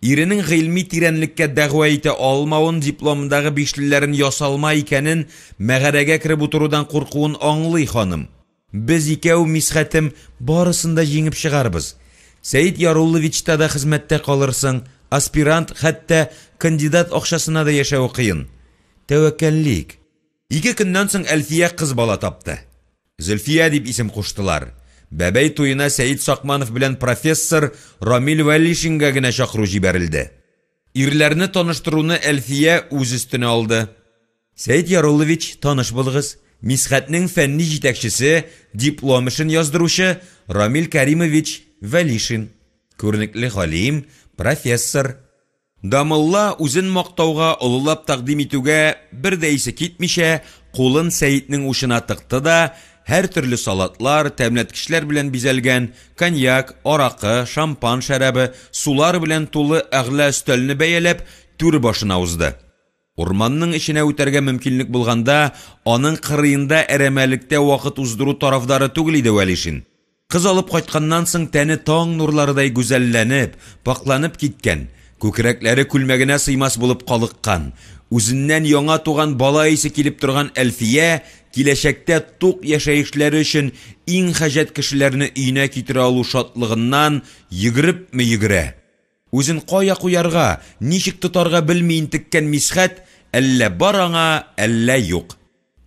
Иренең гыйльми тирәнлеккә дәгъва итә алмавын, дипломындагы бишлеләрен ясалма икәнен, мәгарәгә кереп утырудан куркуын аңлый ханым. Без икәү, Мисхәтем, барысын да җиңеп чыгарбыз. Сәет Ярулловичта да хезмәттә калырсың, аспирант, хәтта кандидат акчасына да яшәве кыен. Тәвәккәллик. Ике көннән соң Әлфия кыз бала тапты. Зөлфия дип исем куштылар. Бәбәй туена Сәет Сакманов белән профессор Рамил Вәлишинга генә чакыру җибәрелде. Ирләрне таныштыруны Әлфия үз өстенә алды. Сәет Яруллович, таныш булыгыз, Мисхәтнең фәнни җитәкчесе, диплом эшен яздыручы Рамил Кәримович Вәлишин. Күренекле галим, профессор. Дамелла, үзен мактауга, олылап тәкъдим итүгә бер дә исе китмичә, кулын Сәетнең учына тыкты да, һәртөрле салатлар, тәмләткечләр белән бизәлгән, коньяк, аракы, шампан шәрабе, сулар белән тулы әгъла өстәлне бәяләп, түр башына узды. Урманның эченә үтәргә мөмкинлек булганда, аның кырыенда әрәмәлектә вакыт уздыру тарафдары түгел иде Вәлишин. Кыз алып кайтканнан соң тәне таң нурларыдай гүзәлләнеп, пакьланып киткән, күкрәкләре күлмәгенә сыймас булып калыккан, үзеннән яңа туган бала исе килеп торган Әлфия киләчәктә тук яшәешләре өчен иң хаҗәт кешеләрне өенә китерә алу шатлыгыннан йөгерепме йөгерә. Үзен кая куярга, ничек тотарга белми интеккән Мисхәт әллә бар аңа, әллә юк.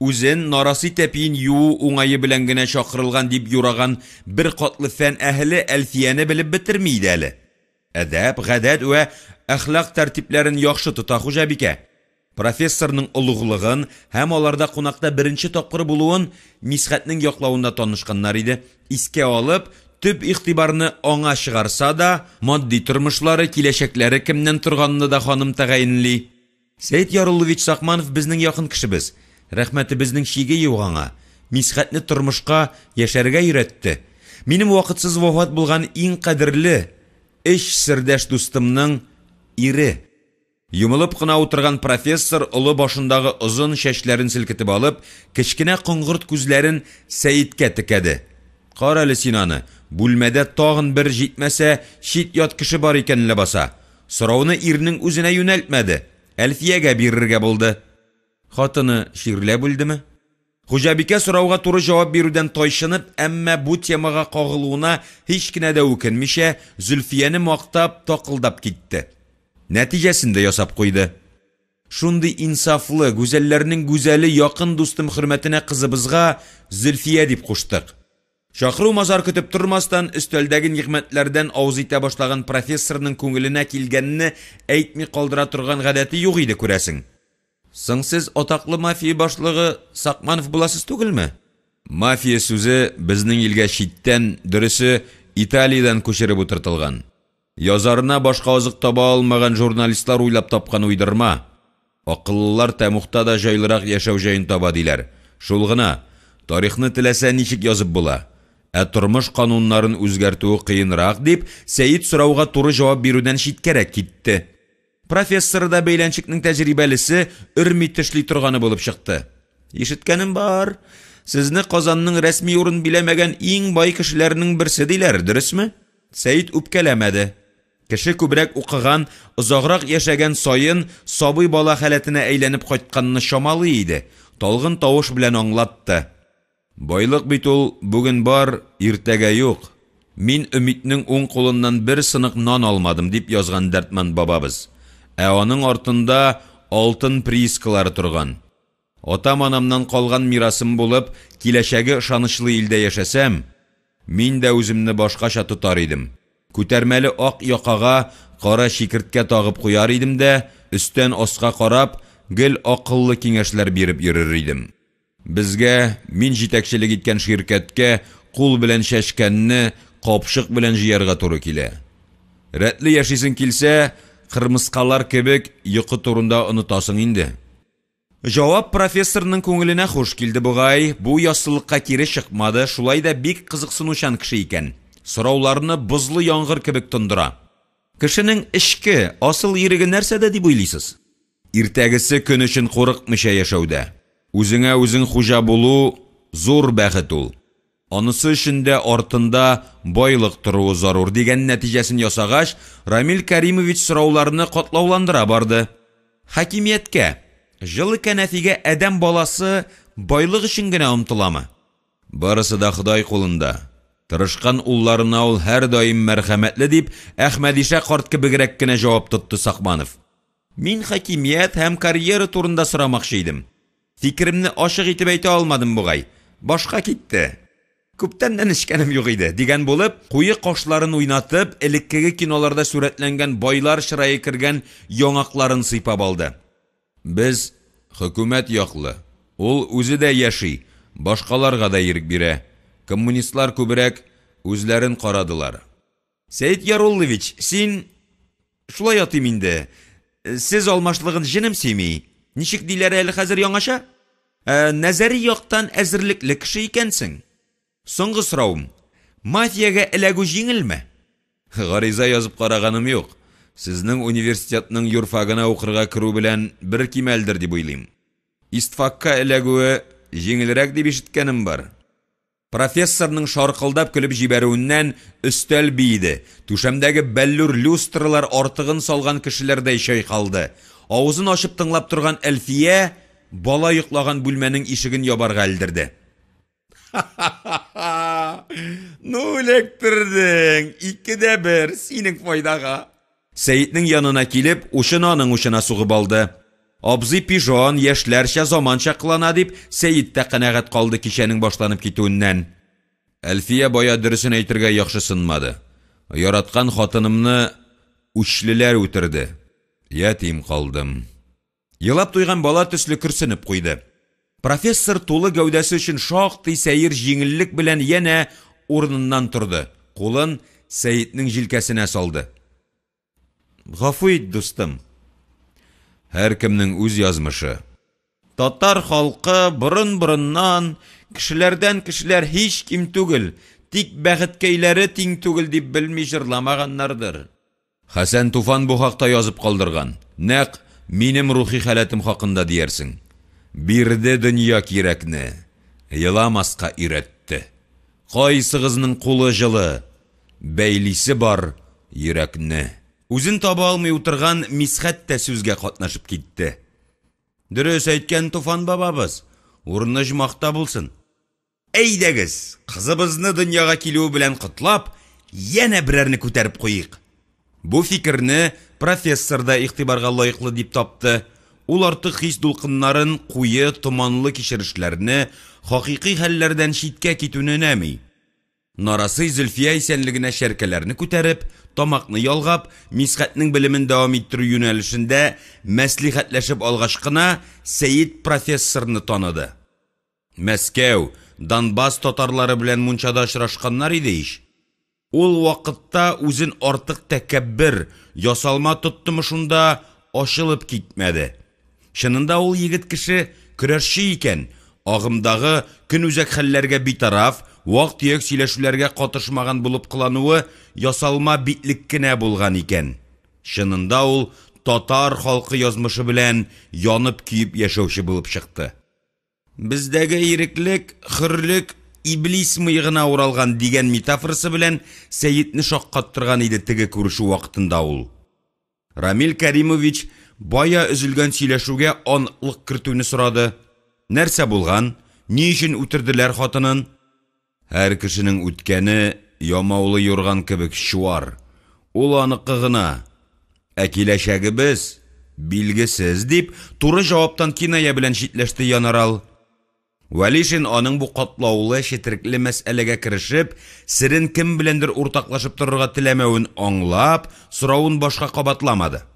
Үзен нарасый тәпиен юуу уңае белән генә чакырылган дип юраган беркатлы фән әһеле Әлфияне белеп бетерми иде әле. Әдәп, гадәт вә әхлак тәртипләрен яхшы тота хуҗабикә. Профессорның олуглыгын һәм аларда кунакта беренче тапкыр булуын Мисхәтнең яклавында танышканнар иде, искә алып, төп игътибарны аңа чыгарса да, матди тормышлары, киләчәкләре кемнән торганны да ханым тәгаенли. Сәет Яруллович Сакманов безнең якын кешебез. Рәхмәтебезнең чиге юк аңа. Мисхәтне тормышка, яшәргә өйрәтте. Минем вакытсыз вафат булган иң кадерле, өч сердәш дустымның ире. Йомылып кына утырган профессор олы башындагы озын чәчләрен селкетеп алып, кечкенә коңгырт күзләрен Сәеткә текәде. Карале син аны, бүлмәдә тагын бер, җитмәсә, чит-ят кеше бар икән ләбаса. Сорауны ирнең үзенә юнәлтмәде, Әлфиягә бирергә булды. Хатыны чирләп үлдеме? Хуҗабикә сорауга туры җавап бирүдән тайчынып, әмма бу темага кагылуына һич кенә дә үкенмичә, Зөлфияне мактап, такылдап китте. Нәтиҗәсен дә ясап куйды. Шундый инсафлы, гүзәлләрнең гүзәле якын дустым хөрмәтенә кызыбызга Зөлфия дип куштык. Чакыру-мазар көтеп тормастан, өстәлдәге нигъмәтләрдән авыз итә башлаган профессорның күңеленә килгәнне әйтми калдыра торган гадәте юк иде, күрәсең. Соң сез атаклы мафия башлыгы Сакманов буласыз түгелме? Мафия сүзе безнең илгә читтән, дөресе, Италиядән күчереп утыртылган. Язарына башка азык таба алмаган журналистлар уйлап тапкан уйдырма. Акыллылар тәмугта да җайлырак яшәү җаен таба, диләр. Шул гына. Тарихны теләсә ничек язып була. Ә тормыш кануннарын үзгәртүе кыенрак, дип, Сәет сорауга туры җавап бирүдән читкәрәк китте. Профессоры да бәйләнчекнең тәҗрибәлесе, өрми тешли торганы булып чыкты. Ишеткәнем бар, сезне Казанның рәсми урын биләмәгән иң бай кешеләренең берсе диләр, дөресме? Сәет үпкәләмәде. Кеше күбрәк укыган, озаграк яшәгән саен сабый бала халәтенә әйләнеп кайтканны чамалый иде, талгын тавыш белән аңлатты. Байлык бит ул бүген бар, иртәгә юк. Мин Өмитнең уң кулыннан бер сынык нан алмадым, дип язган Дәрдмәнд бабабыз. Ә аның артында алтын приискалары торган. Атам-анамнан калган мирасым булып, киләчәге ышанычлы илдә яшәсәм, мин дә үземне башкача тотар идем. Күтәрмәле ак якага кара чикерткә тагып куяр идем дә, өстән аска карап, гел акыллы киңәшләр биреп йөрер идем. Безгә, мин җитәкчелек иткән ширкәткә кул белән чәчкәнне капчык белән җыярга туры килә. Рәтле яшисең килсә, кырмыскалар кебек йокы турында онытасың инде. Җавап профессорның күңеленә хуш килде бугай, бу яссылыкка кире чыкмады, шулай да бик кызыксынучан кеше икән. Сорауларны бозлы яңгыр кебек тондыра. Кешенең эчке, асыл иреге нәрсәдә дип уйлыйсыз? Иртәгесе көн өчен курыкмыйча яшәүдә. Үзеңә үзең хуҗа булу зур бәхет ул. Анысы өчен дә артында байлык торуы зарур, дигән нәтиҗәсен ясагач, Рамил Кәримович сорауларны катлауландыра барды. Хакимияткә, җылы кәнәфигә адәм баласы байлык өчен генә омтыламы? Барысы да Ходай кулында. Тырышкан улларына ул һәрдаим мәрхәмәтле, дип, Әхмәдишә карт кебегрәк кенә җавап тотты Сакманов. Мин хакимият һәм карьера турында сорамакчы идем. Фикеремне ачык итеп әйтә алмадым бугай, башка китте. Күптәннән эчкәнем юк иде, дигән булып, куе кашларын уйнатып, элеккеге киноларда сурәтләнгән байлар чырае кергән яңакларын сыйпап алды. Без хөкүмәт яклы, ул үзе дә яши, башкаларга да ирек бирә. Коммунистлар күбрәк үзләрен карадылар. Сәет Яруллович, син, шулай атыйм инде, сез алмашлыгын җенем сөйми, ничек диләр әле хәзер яңача? Ә, нәзәри яктан әзерлекле кеше икәнсең. Соңгы соравым, мафиягә эләгү җиңелме? Гариза язып караганым юк. Сезнең университетның юрфагына укырга керү белән бер кимәлдер дип уйлыйм. Истфакка эләгүе җиңелрәк дип ишеткәнем бар. Профессорның шаркылдап көлеп җибәрүеннән өстәл биеде, түшәмдәге бәллүр люстралар артыгын салган кешеләрдәй чайкалды. Авызын ачып тыңлап торган Әлфия бала йоклаган бүлмәнең ишеген ябарга элдерде. Ха-ха-ха! Ну эләктердең! Икедә бер, синең файдага! Сәетнең янына килеп, учын аның учына сугып алды. Абзый пижон, яшьләрчә, заманча кылана дип, Сәет тә канәгать калды кичәнең башланып китүеннән. Әлфия бая дөресен әйтергә яхшысынмады. Яраткан хатынымны үчлеләр үтерде. Ятим калдым. Елап туйган бала төсле көрсенеп куйды. Профессор тулы гәүдәсе өчен шактый сәер җиңеллек белән янә урыныннан торды, кулын Сәетнең җилкәсенә салды. Гафу ит, дустым. Һәркемнең үз язмышы. Татар халкы борын-борыннан, кешеләрдән кешеләр һич ким түгел, тик бәхеткәйләре тиң түгел дип белми җырламаганнардыр. Хәсән Туфан бу хакта язып калдырган, нәкъ минем рухи халәтем хакында диярсең. Бирде дөнья кирәкне, еламаска өйрәтте. Кайсыгызның кулы җылы? Бәйлисе бар йөрәкне. Үзен таба алмый утырган Мисхәт тә сүзгә катнашып китте. Дөрес әйткән Туфан бабабыз, урыны оҗмахта булсын. Әйдәгез, кызыбызны дөньяга килүе белән котлап, янә берәрне күтәреп куйыйк. Бу фикерне профессор да игътибарга лаеклы дип тапты. Ул артык хис дулкыннарын, куе, томанлы кичерешләрне, хакыйкый хәлләрдән читкә китүне өнәми. Нарасый Зөлфия исәнлегенә чәркәләрне күтәреп, тамакны ялгап, Мисхәтнең белемен дәвам иттерү юнәлешендә мәслихәтләшеп алгач кына, Сәет профессорны таныды. Мәскәү, Донбасс татарлары белән мунчада очрашканнар иде ич. Ул вакытта үзен артык тәкәббер, ясалма тоттымы шунда, ачылып китмәде. Чынында ул егет кеше көрәшче икән, агымдагы көнүзәк хәлләргә битараф, вак-төяк сөйләшүләргә катышмаган булып кылануы ясалма битлек кенә булган икән. Чынында ул татар халкы язмышы белән янып-көеп яшәүче булып чыкты. Бездәге иреклек, хөрлек иблис мыегына уралган дигән метафорасы белән Сәетне шаккаттырган иде теге күрешү вакытында ул. Рамил Кәримович бая өзелгән сөйләшүгә аныклык кертүне сорады. Нәрсә булган? Ни өчен үтерделәр хатынын? Һәр кешенең үткәне ямаулы юрган кебек чуар. Ул аныкы гына. Ә киләчәгебез билгесез, дип, туры җаваптан киная белән читләште Янарал. Вәлишин аның бу катлаулы, четерекле мәсьәләгә керешеп, серен кем беләндер уртаклашып торырга теләмәвен аңлап, соравын башка кабатламады.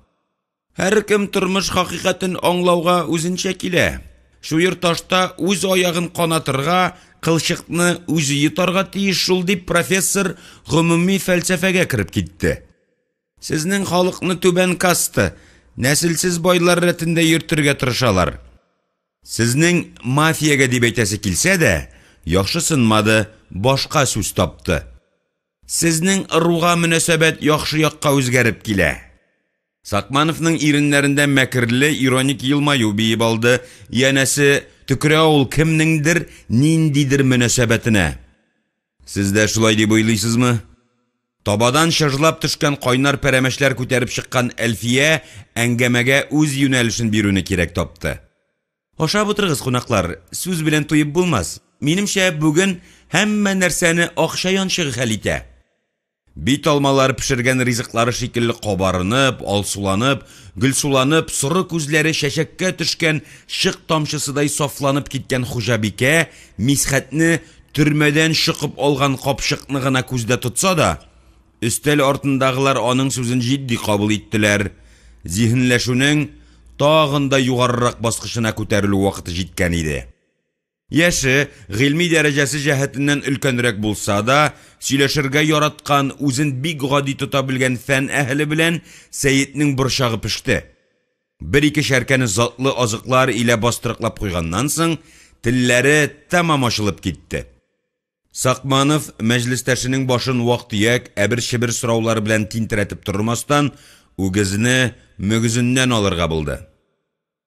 Һәркем тормыш хакыйкатен аңлауга үзенчә килә. Чуер ташта үз аягын канатырга, кылчыкны үзе йотарга тиеш шул, дип профессор гомуми фәлсәфәгә кереп китте. Сезнең халыкны түбән каста, нәселсез байлар рәтендә йөртергә тырышалар. Сезнең мафиягә дип әйтәсе килсә дә, яхшысынмады, башка сүз тапты. Сезнең ыруга мөнәсәбәт яхшы якка үзгәреп килә. Сакмановның иреннәрендә мәкерле, ироник елмаю биеп алды, янәсе, төкерә ул кемнеңдер, ниндидер мөнәсәбәтенә. Сез дә шулай дип уйлыйсызмы? Табадан чыжлап төшкән кайнар пәрәмәчләр күтәреп чыккан Әлфия әңгәмәгә үз юнәлешен бирүне кирәк тапты. Ашап утырыгыз, кунаклар, сүз белән туеп булмас. Минемчә, бүген һәммә нәрсәне акча янчыгы хәл итә. Бит алмалары пешергән ризыклары шикелле кабарынып, алсуланып, гөлсуланып, соры күзләре чәчәккә төшкән чык тамчысыдай сафланып киткән хуҗабикә Мисхәтне төрмәдән чокып алган капчыкны гына күздә тотса да, өстәл артындагылар аның сүзен җитди кабул иттеләр. Зиһенләшүнең тагын да югарырак баскычына күтәрелү вакыты җиткән иде. Яше, гыйльми дәрәҗәсе җәһәтеннән өлкәнрәк булса да, сөйләшергә яраткан, үзен бик гади тота белгән фән әһеле белән Сәетнең борчагы пеште. Бер-ике чәркәне затлы азыклар илә бастырыклап куйганнан соң, телләре тәмам ачылып китте. Сакманов, мәҗлестәшенең башын вак-төяк, әбер-чебер сораулар белән тинтерәтеп тормастан, үгезне мөгезеннән алырга булды.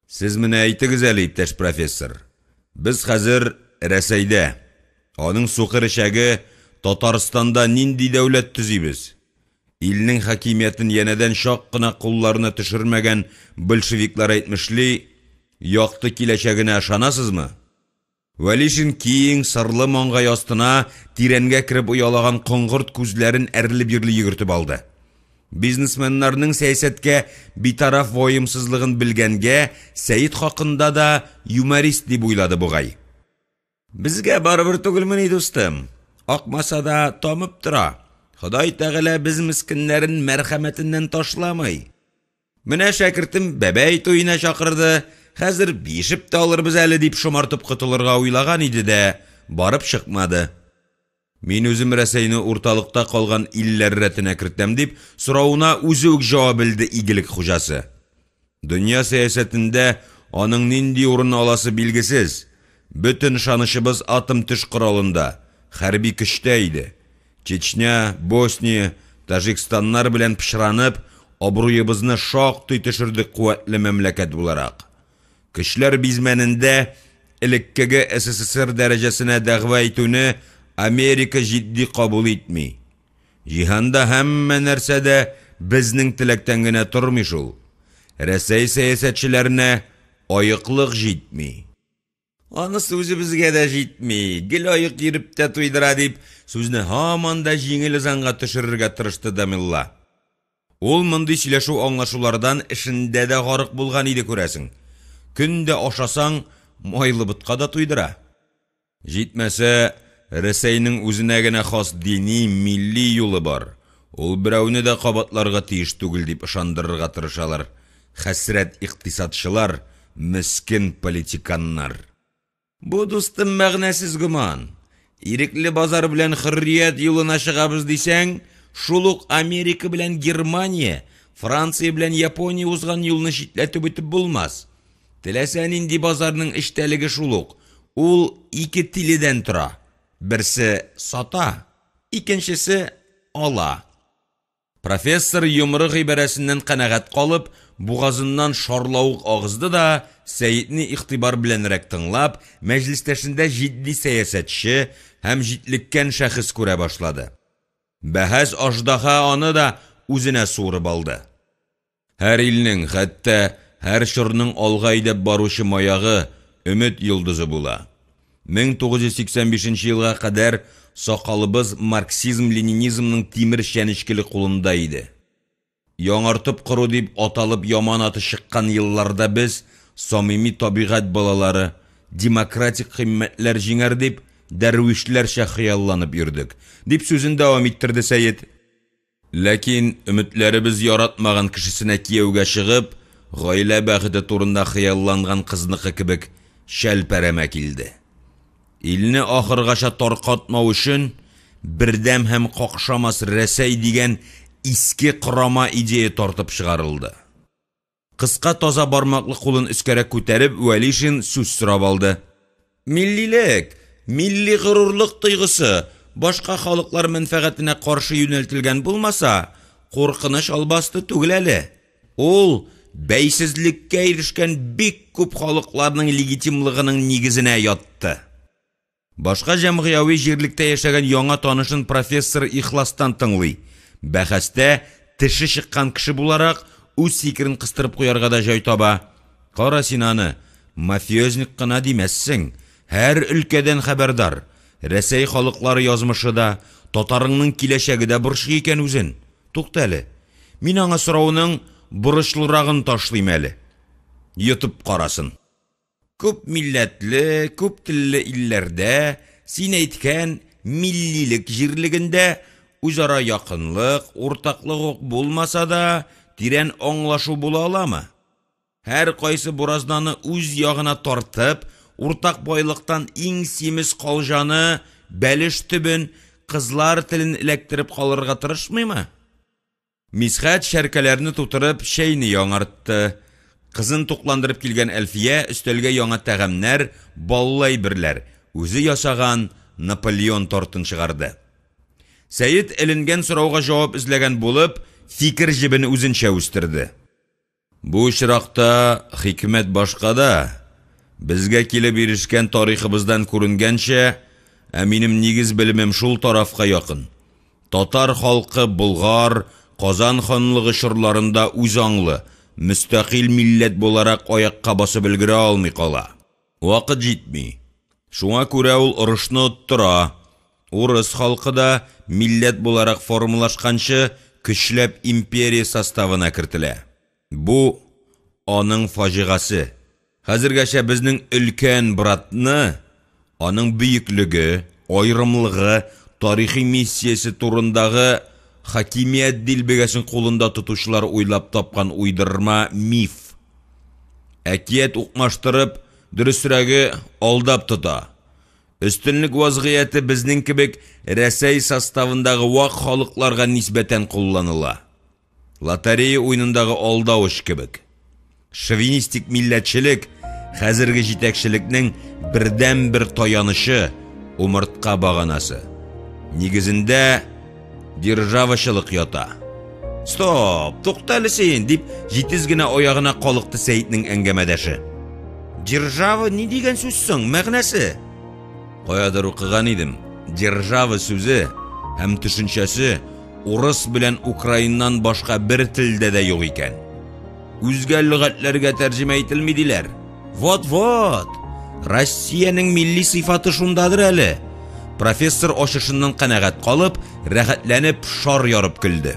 Сез менә әйтегез әле, иптәш профессор, без хәзер Рәсәйдә, аның сукыр эчәге Татарстанда нинди дәүләт төзибез? Илнең хакимиятен янәдән чак кына кулларына төшермәгән большевиклар әйтмешли, якты киләчәгенә ышанасызмы? Вәлишин киң, сырлы маңгай астына тирәнгә кереп оялаган коңгырт күзләрен әрле-бирле йөгертеп алды. Бизнесменнарның сәясәткә битараф ваемсызлыгын белгәнгә, Сәет хакында да юморист дип уйлады бугай. Безгә барыбер түгелмени, дустым? Акмаса да, тамып тора. Ходай Тәгалә без мескеннәрен мәрхәмәтеннән ташламый. Менә шәкертем бәбәй туена чакырды, хәзер биешеп тә алырбыз әле, дип шомартып котылырга уйлаган иде дә, барып чыкмады. Мин үзем Рәсәйне урталыкта калган илләр рәтенә кертәм, дип, соравына үзе үк җавап белде игелек хуҗасы. Дөнья сәясәтендә аның нинди урын аласы билгесез. Бөтен ышанычыбыз атом-төш коралында, хәрби көчтә иде. Чечня, Босния, Таҗикстаннар белән пычранып, абруебызны шактый төшердек куәтле мәмләкәт буларак. Көчләр бизмәнендә элеккеге СССР дәрәҗәсенә дәгъва итүне Америка җитди кабул итми. Җиһанда һәммә нәрсә дә безнең теләктән генә тормый шул. Рәсәй сәясәтчеләренә аеклык җитми. Анысы үзебезгә дә җитми, гел аек йөреп тә туйдыра, дип, сүзне һаман да җиңел ызанга төшерергә тырышты дамелла. Ул мондый сөйләшү-аңлашулардан эшендә дә гарык булган иде, күрәсең. Көн дә ашасаң, майлы ботка да туйдыра. Җитмәсә, Рәсәйнең үзенә генә хас дини, милли юлы бар, ул берәүне дә кабатларга тиеш түгел, дип ышандырырга тырышалар хәсрәт икътисадчылар, мескен политиканнар. Бу, дустым, мәгънәсез гөман. Ирекле базар белән хөррият юлына чыгабыз дисәң, шул ук Америка белән Германия, Франция белән Япония узган юлны читләтеп үтеп булмас. Теләсә нинди базарның эчтәлеге шул ук, ул ике тиледән тора, берсе сата, икенчесе ала. Профессор йомры гыйбарәсеннән канәгать калып, бугазыннан шарлавык агызды да, Сәетне игътибар беләнрәк тыңлап, мәҗлестәшендә җитди сәясәтче һәм җитлеккән шәхес күрә башлады. Бәхәс аждаһа аны да үзенә суырып алды. Һәр илнең, хәтта һәр чорның алга әйдәп баручы маягы, өмет йолдызы була. 1985 нче елга кадәр сакалыбыз марксизм-ленинизмның тимер чәнечкеле кулында иде. Яңартып кору дип аталып яман аты чыккан елларда без, самими табигать балалары, демократик кыйммәтләр җиңәр дип, дәрвишләрчә хыялланып йөрдек, дип сүзен дәвам иттерде Сәет. Ләкин өметләребез яратмаган кешесенә кияүгә чыгып, гаилә бәхете турында хыялланган кызныкы кебек чәлпәрәмә килде. Илне ахыргача таркатмау өчен бердәм һәм какшамас Рәсәй дигән иске корама идея тартып чыгарылды. Кыска таза бармаклы кулын өскәрәк күтәреп, Вәлишин сүз сорап алды. Миллилек, милли горурлык тойгысы башка халыклар мәнфәгатенә каршы юнәлтелгән булмаса, куркыныч албасты түгел әле. Ул бәйсезлеккә ирешкән бик күп халыкларның легитимлыгының нигезенә ятты. Башка җәмгыяви җирлектә яшәгән яңа танышын профессор ихластан тыңлый, бәхәстә теше чыккан кеше буларак, үз фикерен кыстырып куярга да җай таба. Кара син аны, мафиозник кына димәссең, һәр өлкәдән хәбәрдар, Рәсәй халыклары язмышы да, татарыңның киләчәге дә борчый икән үзен. Тукта әле, мин аңа сорауның борычлырагын ташлыйм әле. Йотып карасын. Күп милләтле, күп телле илләрдә, син әйткән миллилек җирлегендә үзара якынлык, уртаклык ук булмаса да, тирән аңлашу була аламы? Һәркайсы буразнаны үз ягына тартып, уртак байлыктан иң симез калҗаны, бәлеш төбен, кызлар телен эләктереп калырга тырышмыймы? Мисхәт чәркәләрне тутырып чәйне яңартты. Кызын тукландырып килгән Әлфия өстәлгә яңа тәгамнәр, баллы әйберләр, үзе ясаган Наполеон тортын чыгарды. Сәет эленгән сорауга җавап эзләгән булып, фикер җебен үзенчә үстерде. Бу очракта хикмәт башкада, безгә килеп ирешкән тарихыбыздан күренгәнчә, ә минем нигез белемем шул тарафка якын, татар халкы Болгар, Казан ханлыгы чорларында үзаңлы, мөстәкыйль милләт буларак аякка басып өлгерә алмый кала. Вакыт җитми. Шуңа күрә ул орышны оттыра. Урыс халкы да, милләт буларак формалашканчы, көчләп империя составына кертелә. Бу, аның фаҗигасе. Хәзергәчә безнең өлкән братны, аның бөеклеге, аерымлыгы, тарихи миссиясе турындагы хакимият дилбегәсен кулында тотучылар уйлап тапкан уйдырма миф. Әкият укмаштырып, дөресрәге, алдап тота. Өстенлек вазгыяте безнең кебек Рәсәй составындагы вак халыкларга нисбәтән кулланыла. Лотерея уенындагы алдау эш кебек. Шовинистик милләтчелек хәзерге җитәкчелекнең бердәнбер таянычы, умыртка баганасы. Нигезендә державачылык ята. Стоп, тукта әле син, дип җитез генә аягына калыкты Сәетнең әңгәмәдәше. Держава ни дигән сүз соң, мәгънәсе? Каядыр укыган идем, держава сүзе һәм төшенчәсе урыс белән украиннан башка бер телдә дә юк икән. Үзгә лөгатьләргә тәрҗемә ителми диләр. Вот-вот! Россиянең милли сыйфаты шундадыр әле. Профессор ачышыннан канәгать калып, рәхәтләнеп шар ярып көлде.